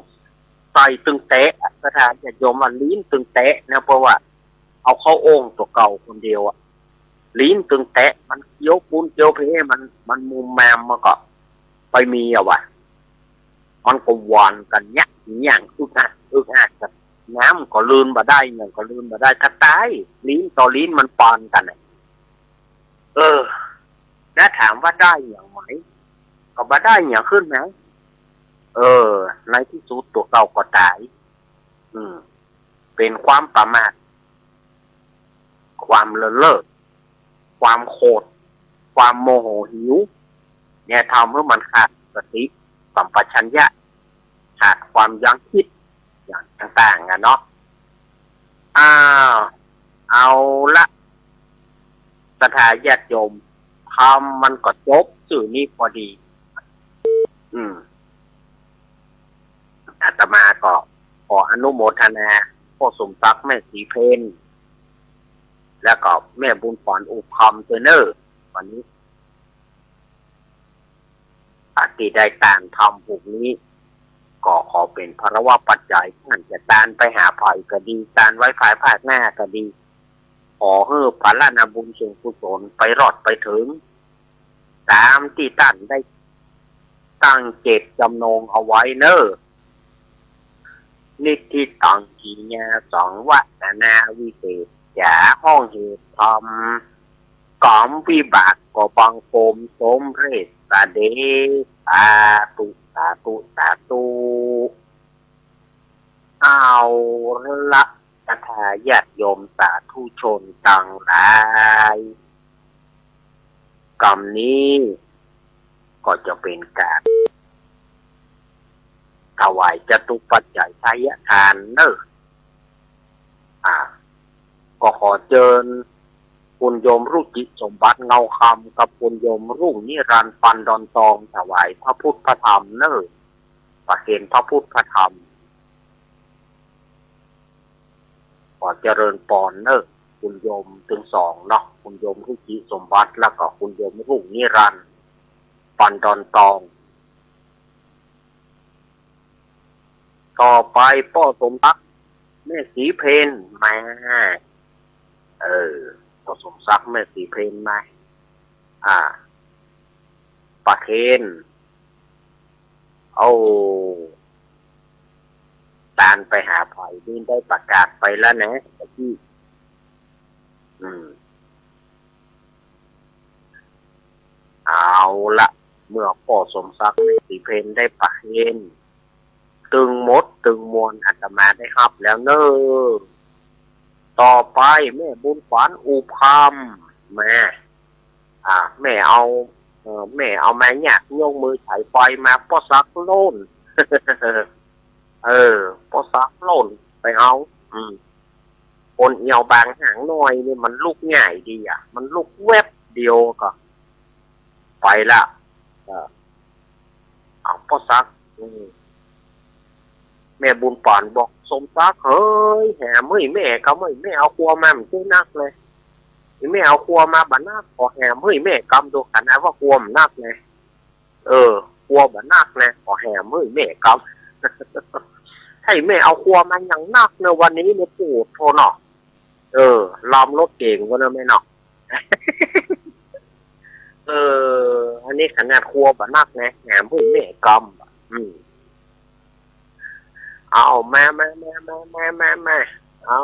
ใส่ตึงแตะ ศรัทธาญาติโยมว่าลิ้นตึงแตะนะ เพราะว่าเอาเข้าโอ่งตั๋วเก่าคนเดียวอะ ลิ้นตึงแตะ มันเคี้ยวปูนเคี้ยวเพ มัน มันมุมมาม มันก็ไปมีอะวะ มันก็หว่อนกั๋นเยียะเยียะ อึกอัก อึกอัก น้ำก็ลืนบ่ได้ หยังก็ลืนบ่ได้ ถ้าต๋าย ลิ้นต่อลิ้นมันปอนกั๋นน่ะ เออ แล้วถามว่าได้หยังไหม ก็บ่ได้หยังขึ้นมา เออ ในตี้สุดตั๋วเก่าก็ต๋าย อืม เป๋นความประมาท ความเล่อเล่อ ความโขด ความโมโหหิว เนี่ย ทำหื้อมันขาดสติสัมปชัญญะ ขาดความยั้งคิด อย่างต่างๆ อะเนาะ อ้าว เอาละ ศรัทธาญาติโยม ธรรมมันก็จบซื่อนี้พอดี อืม อาตมาก็ขออนุโมทนา ป้อสมศักดิ์ แม่ศรีเพญ แล้วก็แม่บุญขวัญ อุบคำ เจ้าเน่อ วันนี้ ตี้ได้ตานธรรมผูกนี้ ก็ขอเป๋นพลวปัจจัย ต้านจะตานไปหาใผก็ดี ตานไว้ภายภาคหน้าก็ดี ขอหื้อผลนาบุญส่วนกุศลไปรอดไปเถิง ต๋ามตี้ต้านได้ตั้งเจตจำนงเอาไว้เน่อ นิฏฐิตัง กิริยาสังวะ นานาวิเศษจา ห้องเหตุธรรม ก๋รรมวิบากก็บังคมสำเร็จเสด็จ สาธุ สาธุ สาธุ เอาละ ศรัทธาญาติโยมสาธุชนตังหลาย กำนี้ก็จะเป๋นก๋านถวายจตุปัจจัยทายทานเน่อ อ่า ก็ขอเจิญคุณโยมรุจิสมบัติ เงาคำ กับคุณโยมรุ่งนิรันดร์ ปันดอนตอง ถวายพระพุทธพระธรรมเน่อ ประเคนพระพุทธพระธรรม ขอเจริญปอนเน่อ คุณโยมตึงสองเนาะ คุณโยมรุจิสมบัติ แล้วก็คุณโยมรุ่งนิรันดร์ ปันดอนตอง ต่อไปป้อสมศักดิ์ แม่ศรีเพญมา เออ ป้อสมศักดิ์ แม่ศรีเพญมา อ่า ประเคน โอ้ ตานไปหาใผนี่ได้ประกาศไปแล้วนะ อืม เอาละ เมื่อป้อสมศักดิ์ แม่ศรีเพญได้ประเคน ตึงหมดตึงมวล อาตมาได้ฮับแล้วเน่อ ต่อไปแม่บุญขวัญ อุบคำ มา อ่า แม่เอา เออ แม่เอามาเนี่ย ยกมือใช้ไฟมา ป้อศักดิ์โล่น เออ ป้อศักดิ์โล่น ไปเอา อืม คนเอี่ยวบางหางหน่อยนี่มันลุกง่ายดีอะ มันลุกแวบเดียวก็ไปละ เออ เอาป้อศักดิ์ อืม แม่บุญขวัญบอก สมศักดิ์เฮย แหมเฮ้ยแม่กำ เฮ้ยแม่เอาครัวมาบ่นักเลย แม่เอาครัวมาบ่นัก ก็แหมเฮ้ยแม่กำ ดูขนาดว่าครัวบ่นักเลย เออ ครัวบ่นักนะ ก็แหมเฮ้ยแม่กำ ใช่แม่เอาครัวมาอย่างนักเน่อวันนี้เนี่ย ปู๊ดโธ่เนาะ เออ ลำรถเก๋งวะเน่อแม่เนาะ เออ อันนี้ขนาดครัวบ่นักนะ แหมเฮ้ยแม่กำ อืม เอา มา มา เอา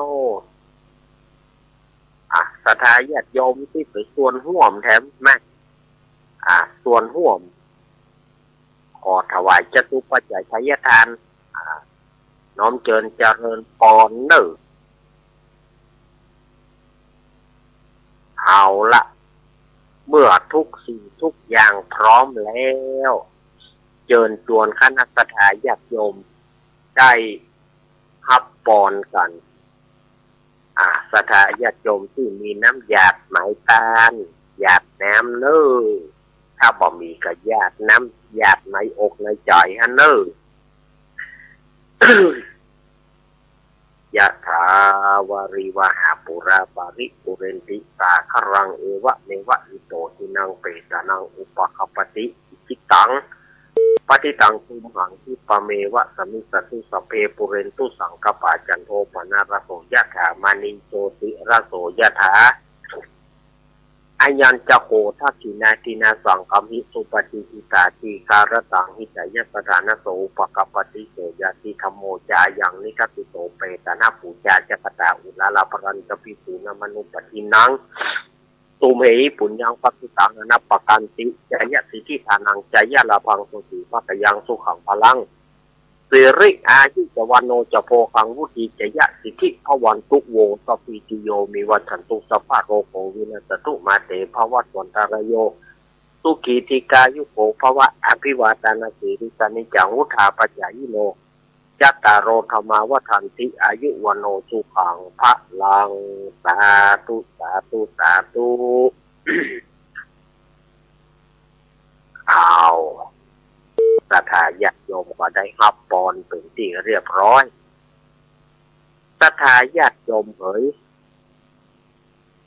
อ่ะ ศรัทธาญาติโยมตี้เป๋นส่วนฮ่วมแถมมา อ่ะ ส่วนฮ่วม ขอถวายจตุปัจจัยทายทาน อ่า น้อมเจิญเจริญปอนเน่อ เอาละ เมื่อทุกสิ่งทุกอย่างพร้อมแล้ว เจิญจวนคณะศรัทธาญาติโยมได้ฮับปอนกั๋น อ่า ศรัทธาญาติโยมตี้มีน้ำหยาดไหมตาน หยาดน้ำเน่อ ถ้าบ่มีก็หยาดน้ำ หยาดในอกในใจ๋หั้นเน่อ ยะถาวาริวหาปูรา ปาริปูเรนติสาคะรัง เอวะเมวะอิโต ทินังเปตานัง อุปะคัปปะติ อิจิตัง ปะฏิตัง ตุมหัง คิปะเมวะ สะมิชฌะตุ สัพเพ ปูเรนตุ สังกัปปา จันโท ปะนะระโส ยะถา มะณิ โชติระโส ยะถา อะยัญจะโข ทักขิณาทินา สังกะมิ สุปะฏิฏฐิตา ทีฆะระตัง หิตายะสะถานะโส อุปะคัปปะติ เสยยะติ ธัมโม จายัง นิทัสสิโต เปตานะปูจา จะกะตา อุราระ ปะรัญจะ ภิกขุนะ มะนุปปะทินนัง ตุมเหหิ ปุญญัง ปะสุตัง อะนะปะกันติ จายะสิทธิทานัง จายะลาภัง โสติภะคะยัง สุขัง พะลัง สิริอายุจะ วัณโณจะ โภคัง วุฒีจะยะ สิทธิภะวันตุ โว สัพพีติโย วิวัชชันตุ สัพพะโรโค วินัสสะตุ มาเต ภะวัตวันตะราโย สุขี ทีฆายุโก ภะวะ อะภิวาทานะสีลิสสะ นิจจัง วุฑฒาปะจายิโน จัตตาโร ธัมมา วัฑฒันติ อายุ วัณโณ สุขัง พลัง สาธุ สาธุ สาธุ อ้าว ศรัทธาญาติโยมก็ได้ฮับปอนเป๋นตี้เรียบร้อย ศรัทธาญาติโยมเหย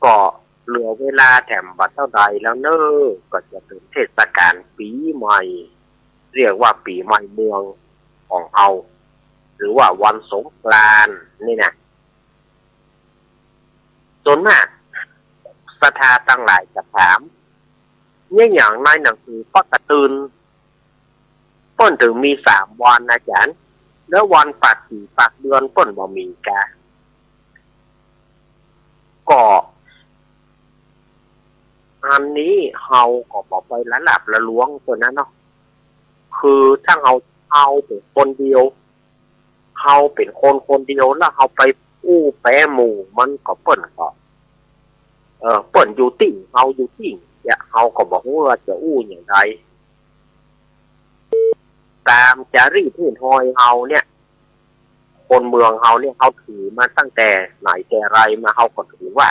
ก็เหลือเวลาแถมบ่เต้าใดแล้วเน่อ ก็จะเถิงเทศกาลปี๋ใหม่ เรียกว่าปี๋ใหม่เมืองของเฮา หรือว่าวันสงกรานต์นี่นะ ส่วนมากศรัทธาตังหลายจะถาม เยียะหยังในหนังสือปากการ์ตูน เปิ้นเถิงมีสามวันอาจ๋ารย์ แล้ววันปากปี๋ปากเดือนเปิ้นบ่มีกา ก็ อันนี้เฮาก็บ่ไปละลาบละลวงเปิ้นนะเนาะ คือถ้าเฮา เฮาเป๋นคนเดียว เฮาเป๋นคนคนเดียว แล้วเฮาไปอู้แป๋หมู่มันก็ เปิ้นก็ เออ เปิ้นอยู่ตี้ เฮาอยู่ตี้ เนี่ย เฮาก็บ่ฮู้ว่าจะอู้อย่างใด ต๋ามจารีตหื้นฮอยเฮาเนี่ย คนเมืองเฮาเนี่ย เฮาถือมาตั้งแต่ไหนแต่ไรมา เฮาก็ถือว่า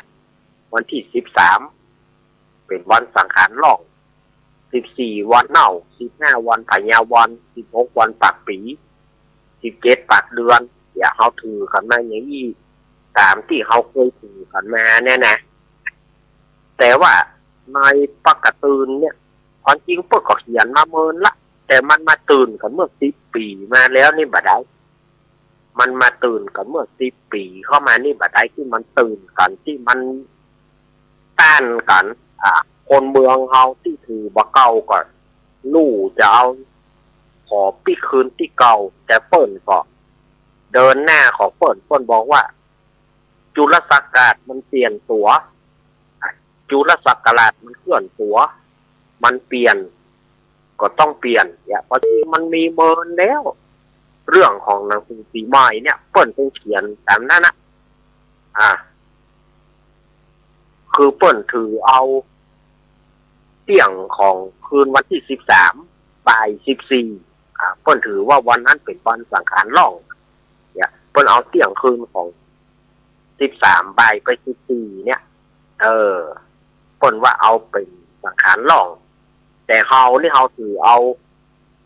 วันตี้สิบสาม เป๋นวันสังขารล่อง สิบสี่ วันเน่า สิบห้า วันผายาวัน สิบหก วันปากปี๋ สิบเจ็ด ปากเดือน เนี่ย เฮาถือกั๋นมาอย่างอี้ ต๋ามตี้เฮาเกยถือกั๋นมาเนี่ยนะ แต่ว่าในปากการ์ตูนเนี่ย ความจริงเปิ้นก็เขียนมาเมินละ แต่มันมาตื่นกั๋นเมื่อสิบปี๋มาแล้วนี่บ่ได้ มันมาตื่นกั๋นเมื่อสิบปี๋เข้ามานี่บ่ได้ ตี้มันตื่นกั๋น ตี้มันต้านกั๋น อ่า คนเมืองเฮาตี้ถือบ่าเก่าก็ ลู่จะเอา ขอปิ๊กคืนตี้เก่า แต่เปิ้นก็ เดินหน้าของเปิ้น เปิ้นบอกว่า จุลศักราชมันเปลี่ยนตั๋ว จุลศักราชมันเคลื่อนตั๋ว มันเปลี่ยน ก็ต้องเปลี่ยน เนี่ย ความจริงมันมีเมินแล้ว เรื่องของหนังสือปี๋ใหม่เนี่ย เปิ้นเถิงเขียนต๋ามนั้นนะ อ่า คือเปิ้นถือเอา เตี้ยงของคืนวันตี้สิบสาม บ่ายสิบสี่ อ่า เปิ้นถือว่าวันนั้นเป๋นวันสังขารล่อง เนี่ย เปิ้นเอาเตี้ยงคืนของสิบสาม บ่ายไปสิบสี่ เนี่ย เออ เปิ้นว่าเอาเป๋นสังขารล่อง แต่เฮานี่เฮาถือเอา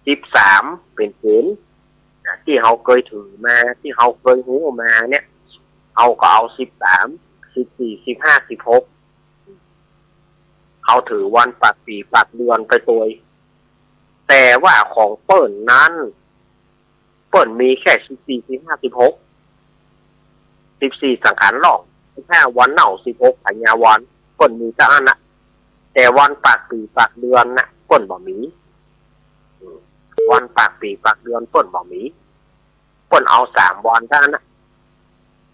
สิบสามเป๋นเก๋ณฑ์ นะ ตี้เฮาเกยถือมา ตี้เฮาเกยฮู้มาเนี่ย เฮาก็เอาสิบสาม สิบสี่ สิบห้า สิบหก เฮาถือวันปากปี๋ปากเดือนไปตวย แต่ว่าของเปิ้นนั้น เปิ้นมีแค่สิบสี่ สิบห้า สิบหก สิบสี่ สังขารล่อง สิบห้า วันเน่า สิบหก ผายาวัน เปิ้นมีเต้าอั้นนะ แต่วันปากปี๋ปากเดือนนะ เปิ้นบ่มี อืม วันปากปี๋ปากเดือนเปิ้นบ่มี เปิ้นเอาสามวันเต้าอั้นนะ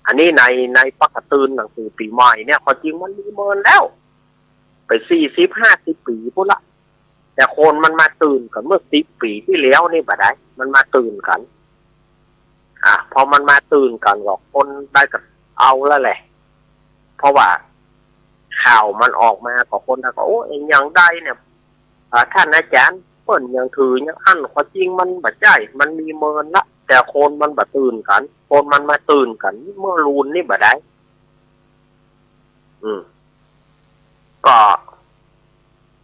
อันนี้ใน ในปากการ์ตูนหนังสือปี๋ใหม่เนี่ย ความจริงมันมีเมินแล้ว ไปสี่สิบ ห้าสิบปี๋ปู๊นละ แต่คนมันมาตื่นกั๋นเมื่อสิบปี๋ตี้แล้วนี่บ่ได้ มันมาตื่นกั๋น อ่ะ พอมันมาตื่นกั๋นก็คนได้ก็เอาแล้วแหละ เพราะว่าข่าวมันออกมาก็คนได้ก็ โอ้ เอ็งอย่างใดเนี่ย อ่า ท่านอาจ๋ารย์ เปิ้นยังถืออย่างอั้น ความจริงมันบ่ใจ้ มันมีเมินละ แต่คนมันบ่ตื่นกั๋น คนมันมาตื่นกั๋นเมื่อลูนนี่บ่ได้ อืม ก็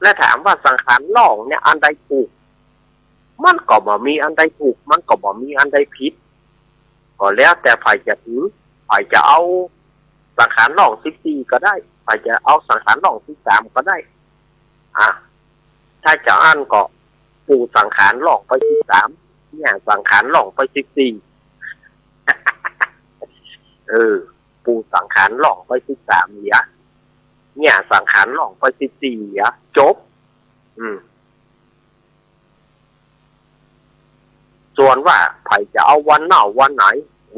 และถามว่าสังขารล่องเนี่ยอันใดถูก มันก็บ่มีอันใดถูก มันก็บ่มีอันใดผิด ก็แล้วแต่ใผจะถือ ใผจะเอาสังขารล่องสิบสี่ก็ได้ ใผจะเอาสังขารล่องสิบสามก็ได้ อ่ะ ถ้าจะอั้นก็ ปู่สังขารล่องไปสิบสาม เนี่ยสังขารล่องไปสิบสี่ เออ ปู่สังขารล่องไปสิบสาม เหีย เนี่ยสังขารล่องไปสิบสี่ เหีย จบ อืม ส่วนว่าใผจะเอาวันเน่าวันไหน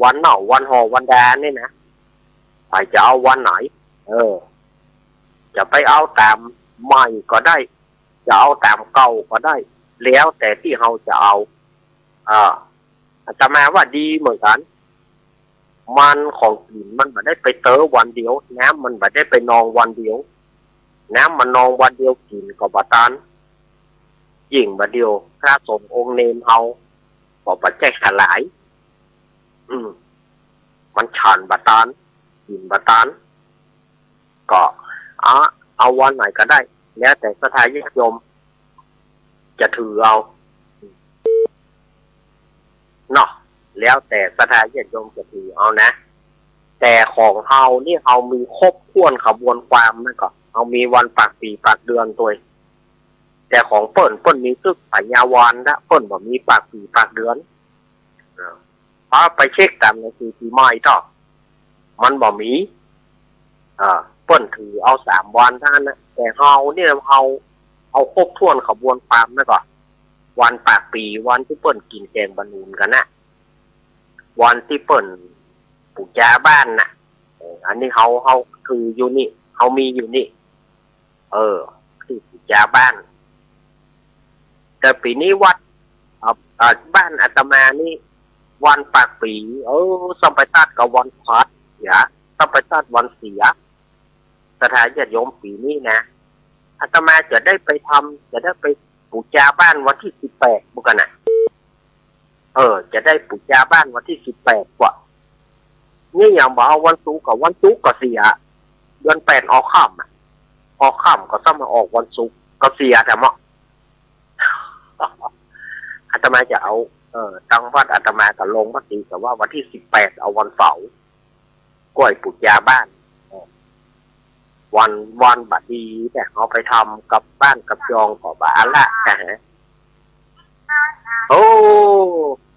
วันเน่าวันห่อวันดาเนี่ยนะ ใผจะเอาวันไหน เออ จะไปเอาต๋ามใหม่ก็ได้ จะเอาต๋ามเก่าก็ได้ แล้วแต่ตี้เฮาจะเอา อ่า อาตมาว่าดีเหมือนกั๋น มันของกิ๋นมันบ่ได้ไปเต๊อะวันเดียว น้ำมันบ่ได้ไปนองวันเดียว น้ำมันนองวันเดียวกิ๋นก็บ่ตัน ยิ่งบ่าเดี่ยวพระสงฆ์องค์เณรเฮาก็บ่ใจ้หลาย มันฉันบ่ตัน กิ๋นบ่ตัน ก็ อ่ะ เอาวันไหนก็ได้ แล้วแต่ศรัทธาญาติโยมจะถือเอา เนาะ แล้วแต่ศรัทธาญาติโยมจะถือเอานะ แต่ของเฮานี่เฮามีครบถ้วนขบวนความนะ ก็เฮามีวันปากปี๋ปากเดือนตวย แต่ของเปิ้น เปิ้นมีตึกสัญญาวันนะ เปิ้นบ่มีปากปี๋ปากเดือน เออ พอไปเช็คต๋ามหนังสือปี๋ใหม่เถาะ มันบ่มี เออ เปิ้นถือเอาสามวันเต้านั้นนะ แต่เฮาเนี่ยเฮาเอาครบถ้วนขบวนความนะ ก็วันปากปี๋ วันตี้เปิ้นกิ๋นแกงบะหนุนกั๋นนะ วันตี้เปิ้นปู๋จาบ้านนะ เออ อันนี้เฮา เฮาถืออยู่นี่ เฮามีอยู่นี่ เออ ตี้ปู๋จาบ้าน แต่ปี๋นี้วัด อ่า อ่า บ้านอาตมานี่ วันปากปี๋ เออ ซ้ำไปตัดกับวันพฤหัส เสีย ซ้ำไปตัดวันเสีย ศรัทธาญาติโยม ปี๋นี้นะ อาตมาจะได้ไปทำ จะได้ไปปู๋จาบ้านวันตี้สิบแปด เหมือนกั๋นนะ เออ จะได้ปู๋จาบ้านวันตี้สิบแปดกว่า นี่ยังบ่เอาวันศุกร์ ก็วันศุกร์ก็เสีย เดือนแปดออกค่ำอะ ออกค่ำก็ซ้ำมาออกวันศุกร์ ก็เสียแต๊เนาะ อาตมาจะเอา เออ ตังวัดอาตมาก็ลงมติกั๋นว่าวันตี้สิบแปดเอาวันเสาร์ ก้อยปู๋จาบ้าน เออ วัน วันบ่ดี แต่เอาไปทำกับบ้านกับจองก็บ่าอันละนะฮะ โอ้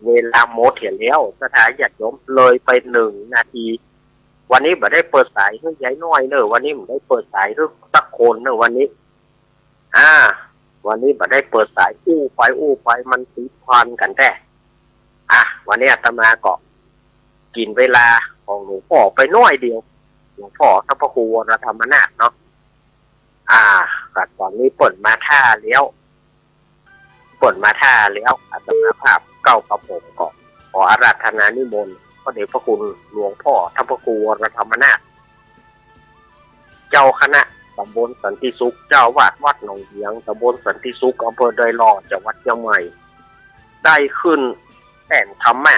เวลาหมดเหียแล้ว ศรัทธาญาติโยม เลยไปหนึ่งนาที วันนี้บ่ได้เปิดสายหื้อยายน้อยเน่อ วันนี้บ่ได้เปิดสายหื้อสักคนเน่อวันนี้ อ่า วันนี้บ่ได้เปิดสาย อู้ไปอู้ไปมันติดพันกั๋นแต๊ อ่ะ วันนี้อาตมาก็กิ๋นเวลาของหลวงพ่อไปน้อยเดียว หลวงพ่อท่านพระครูวรธรรมนาถเนาะ อ่า ก็ต๋อนนี้เปิ้นมาถ้าแล้ว เปิ้นมาถ้าแล้ว อาตมาภาพเก้ากระผมก็ขออาราธนานิมนต์พระเดชพระคุณหลวงพ่อท่านพระครูวรธรรมนาถ เจ้าคณะตำบลสันติสุข เจ้าอาวาสวัดหนองเหียง ตำบลสันติสุข อำเภอดอยหล่อ จังหวัดเชียงใหม่ ได้ขึ้นแสดงธรรมะ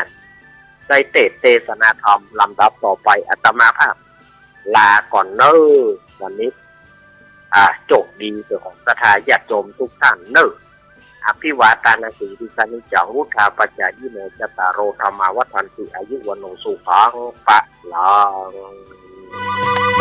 ได้เตสน์เตสนาธรรม ลำดับต่อไปอาตมาภาพลาก่อนเน่อ วันนี้ อ่า โจคดีเจ้าของศรัทธาญาติโยมทุกท่านเน่อ อภิวาทานาสีลิสานิจจัง วุฑฒาปจายิโน จัตตาโร ธัมมา วัฑฒันติ อายุ วัณโณ สุขัง พะลัง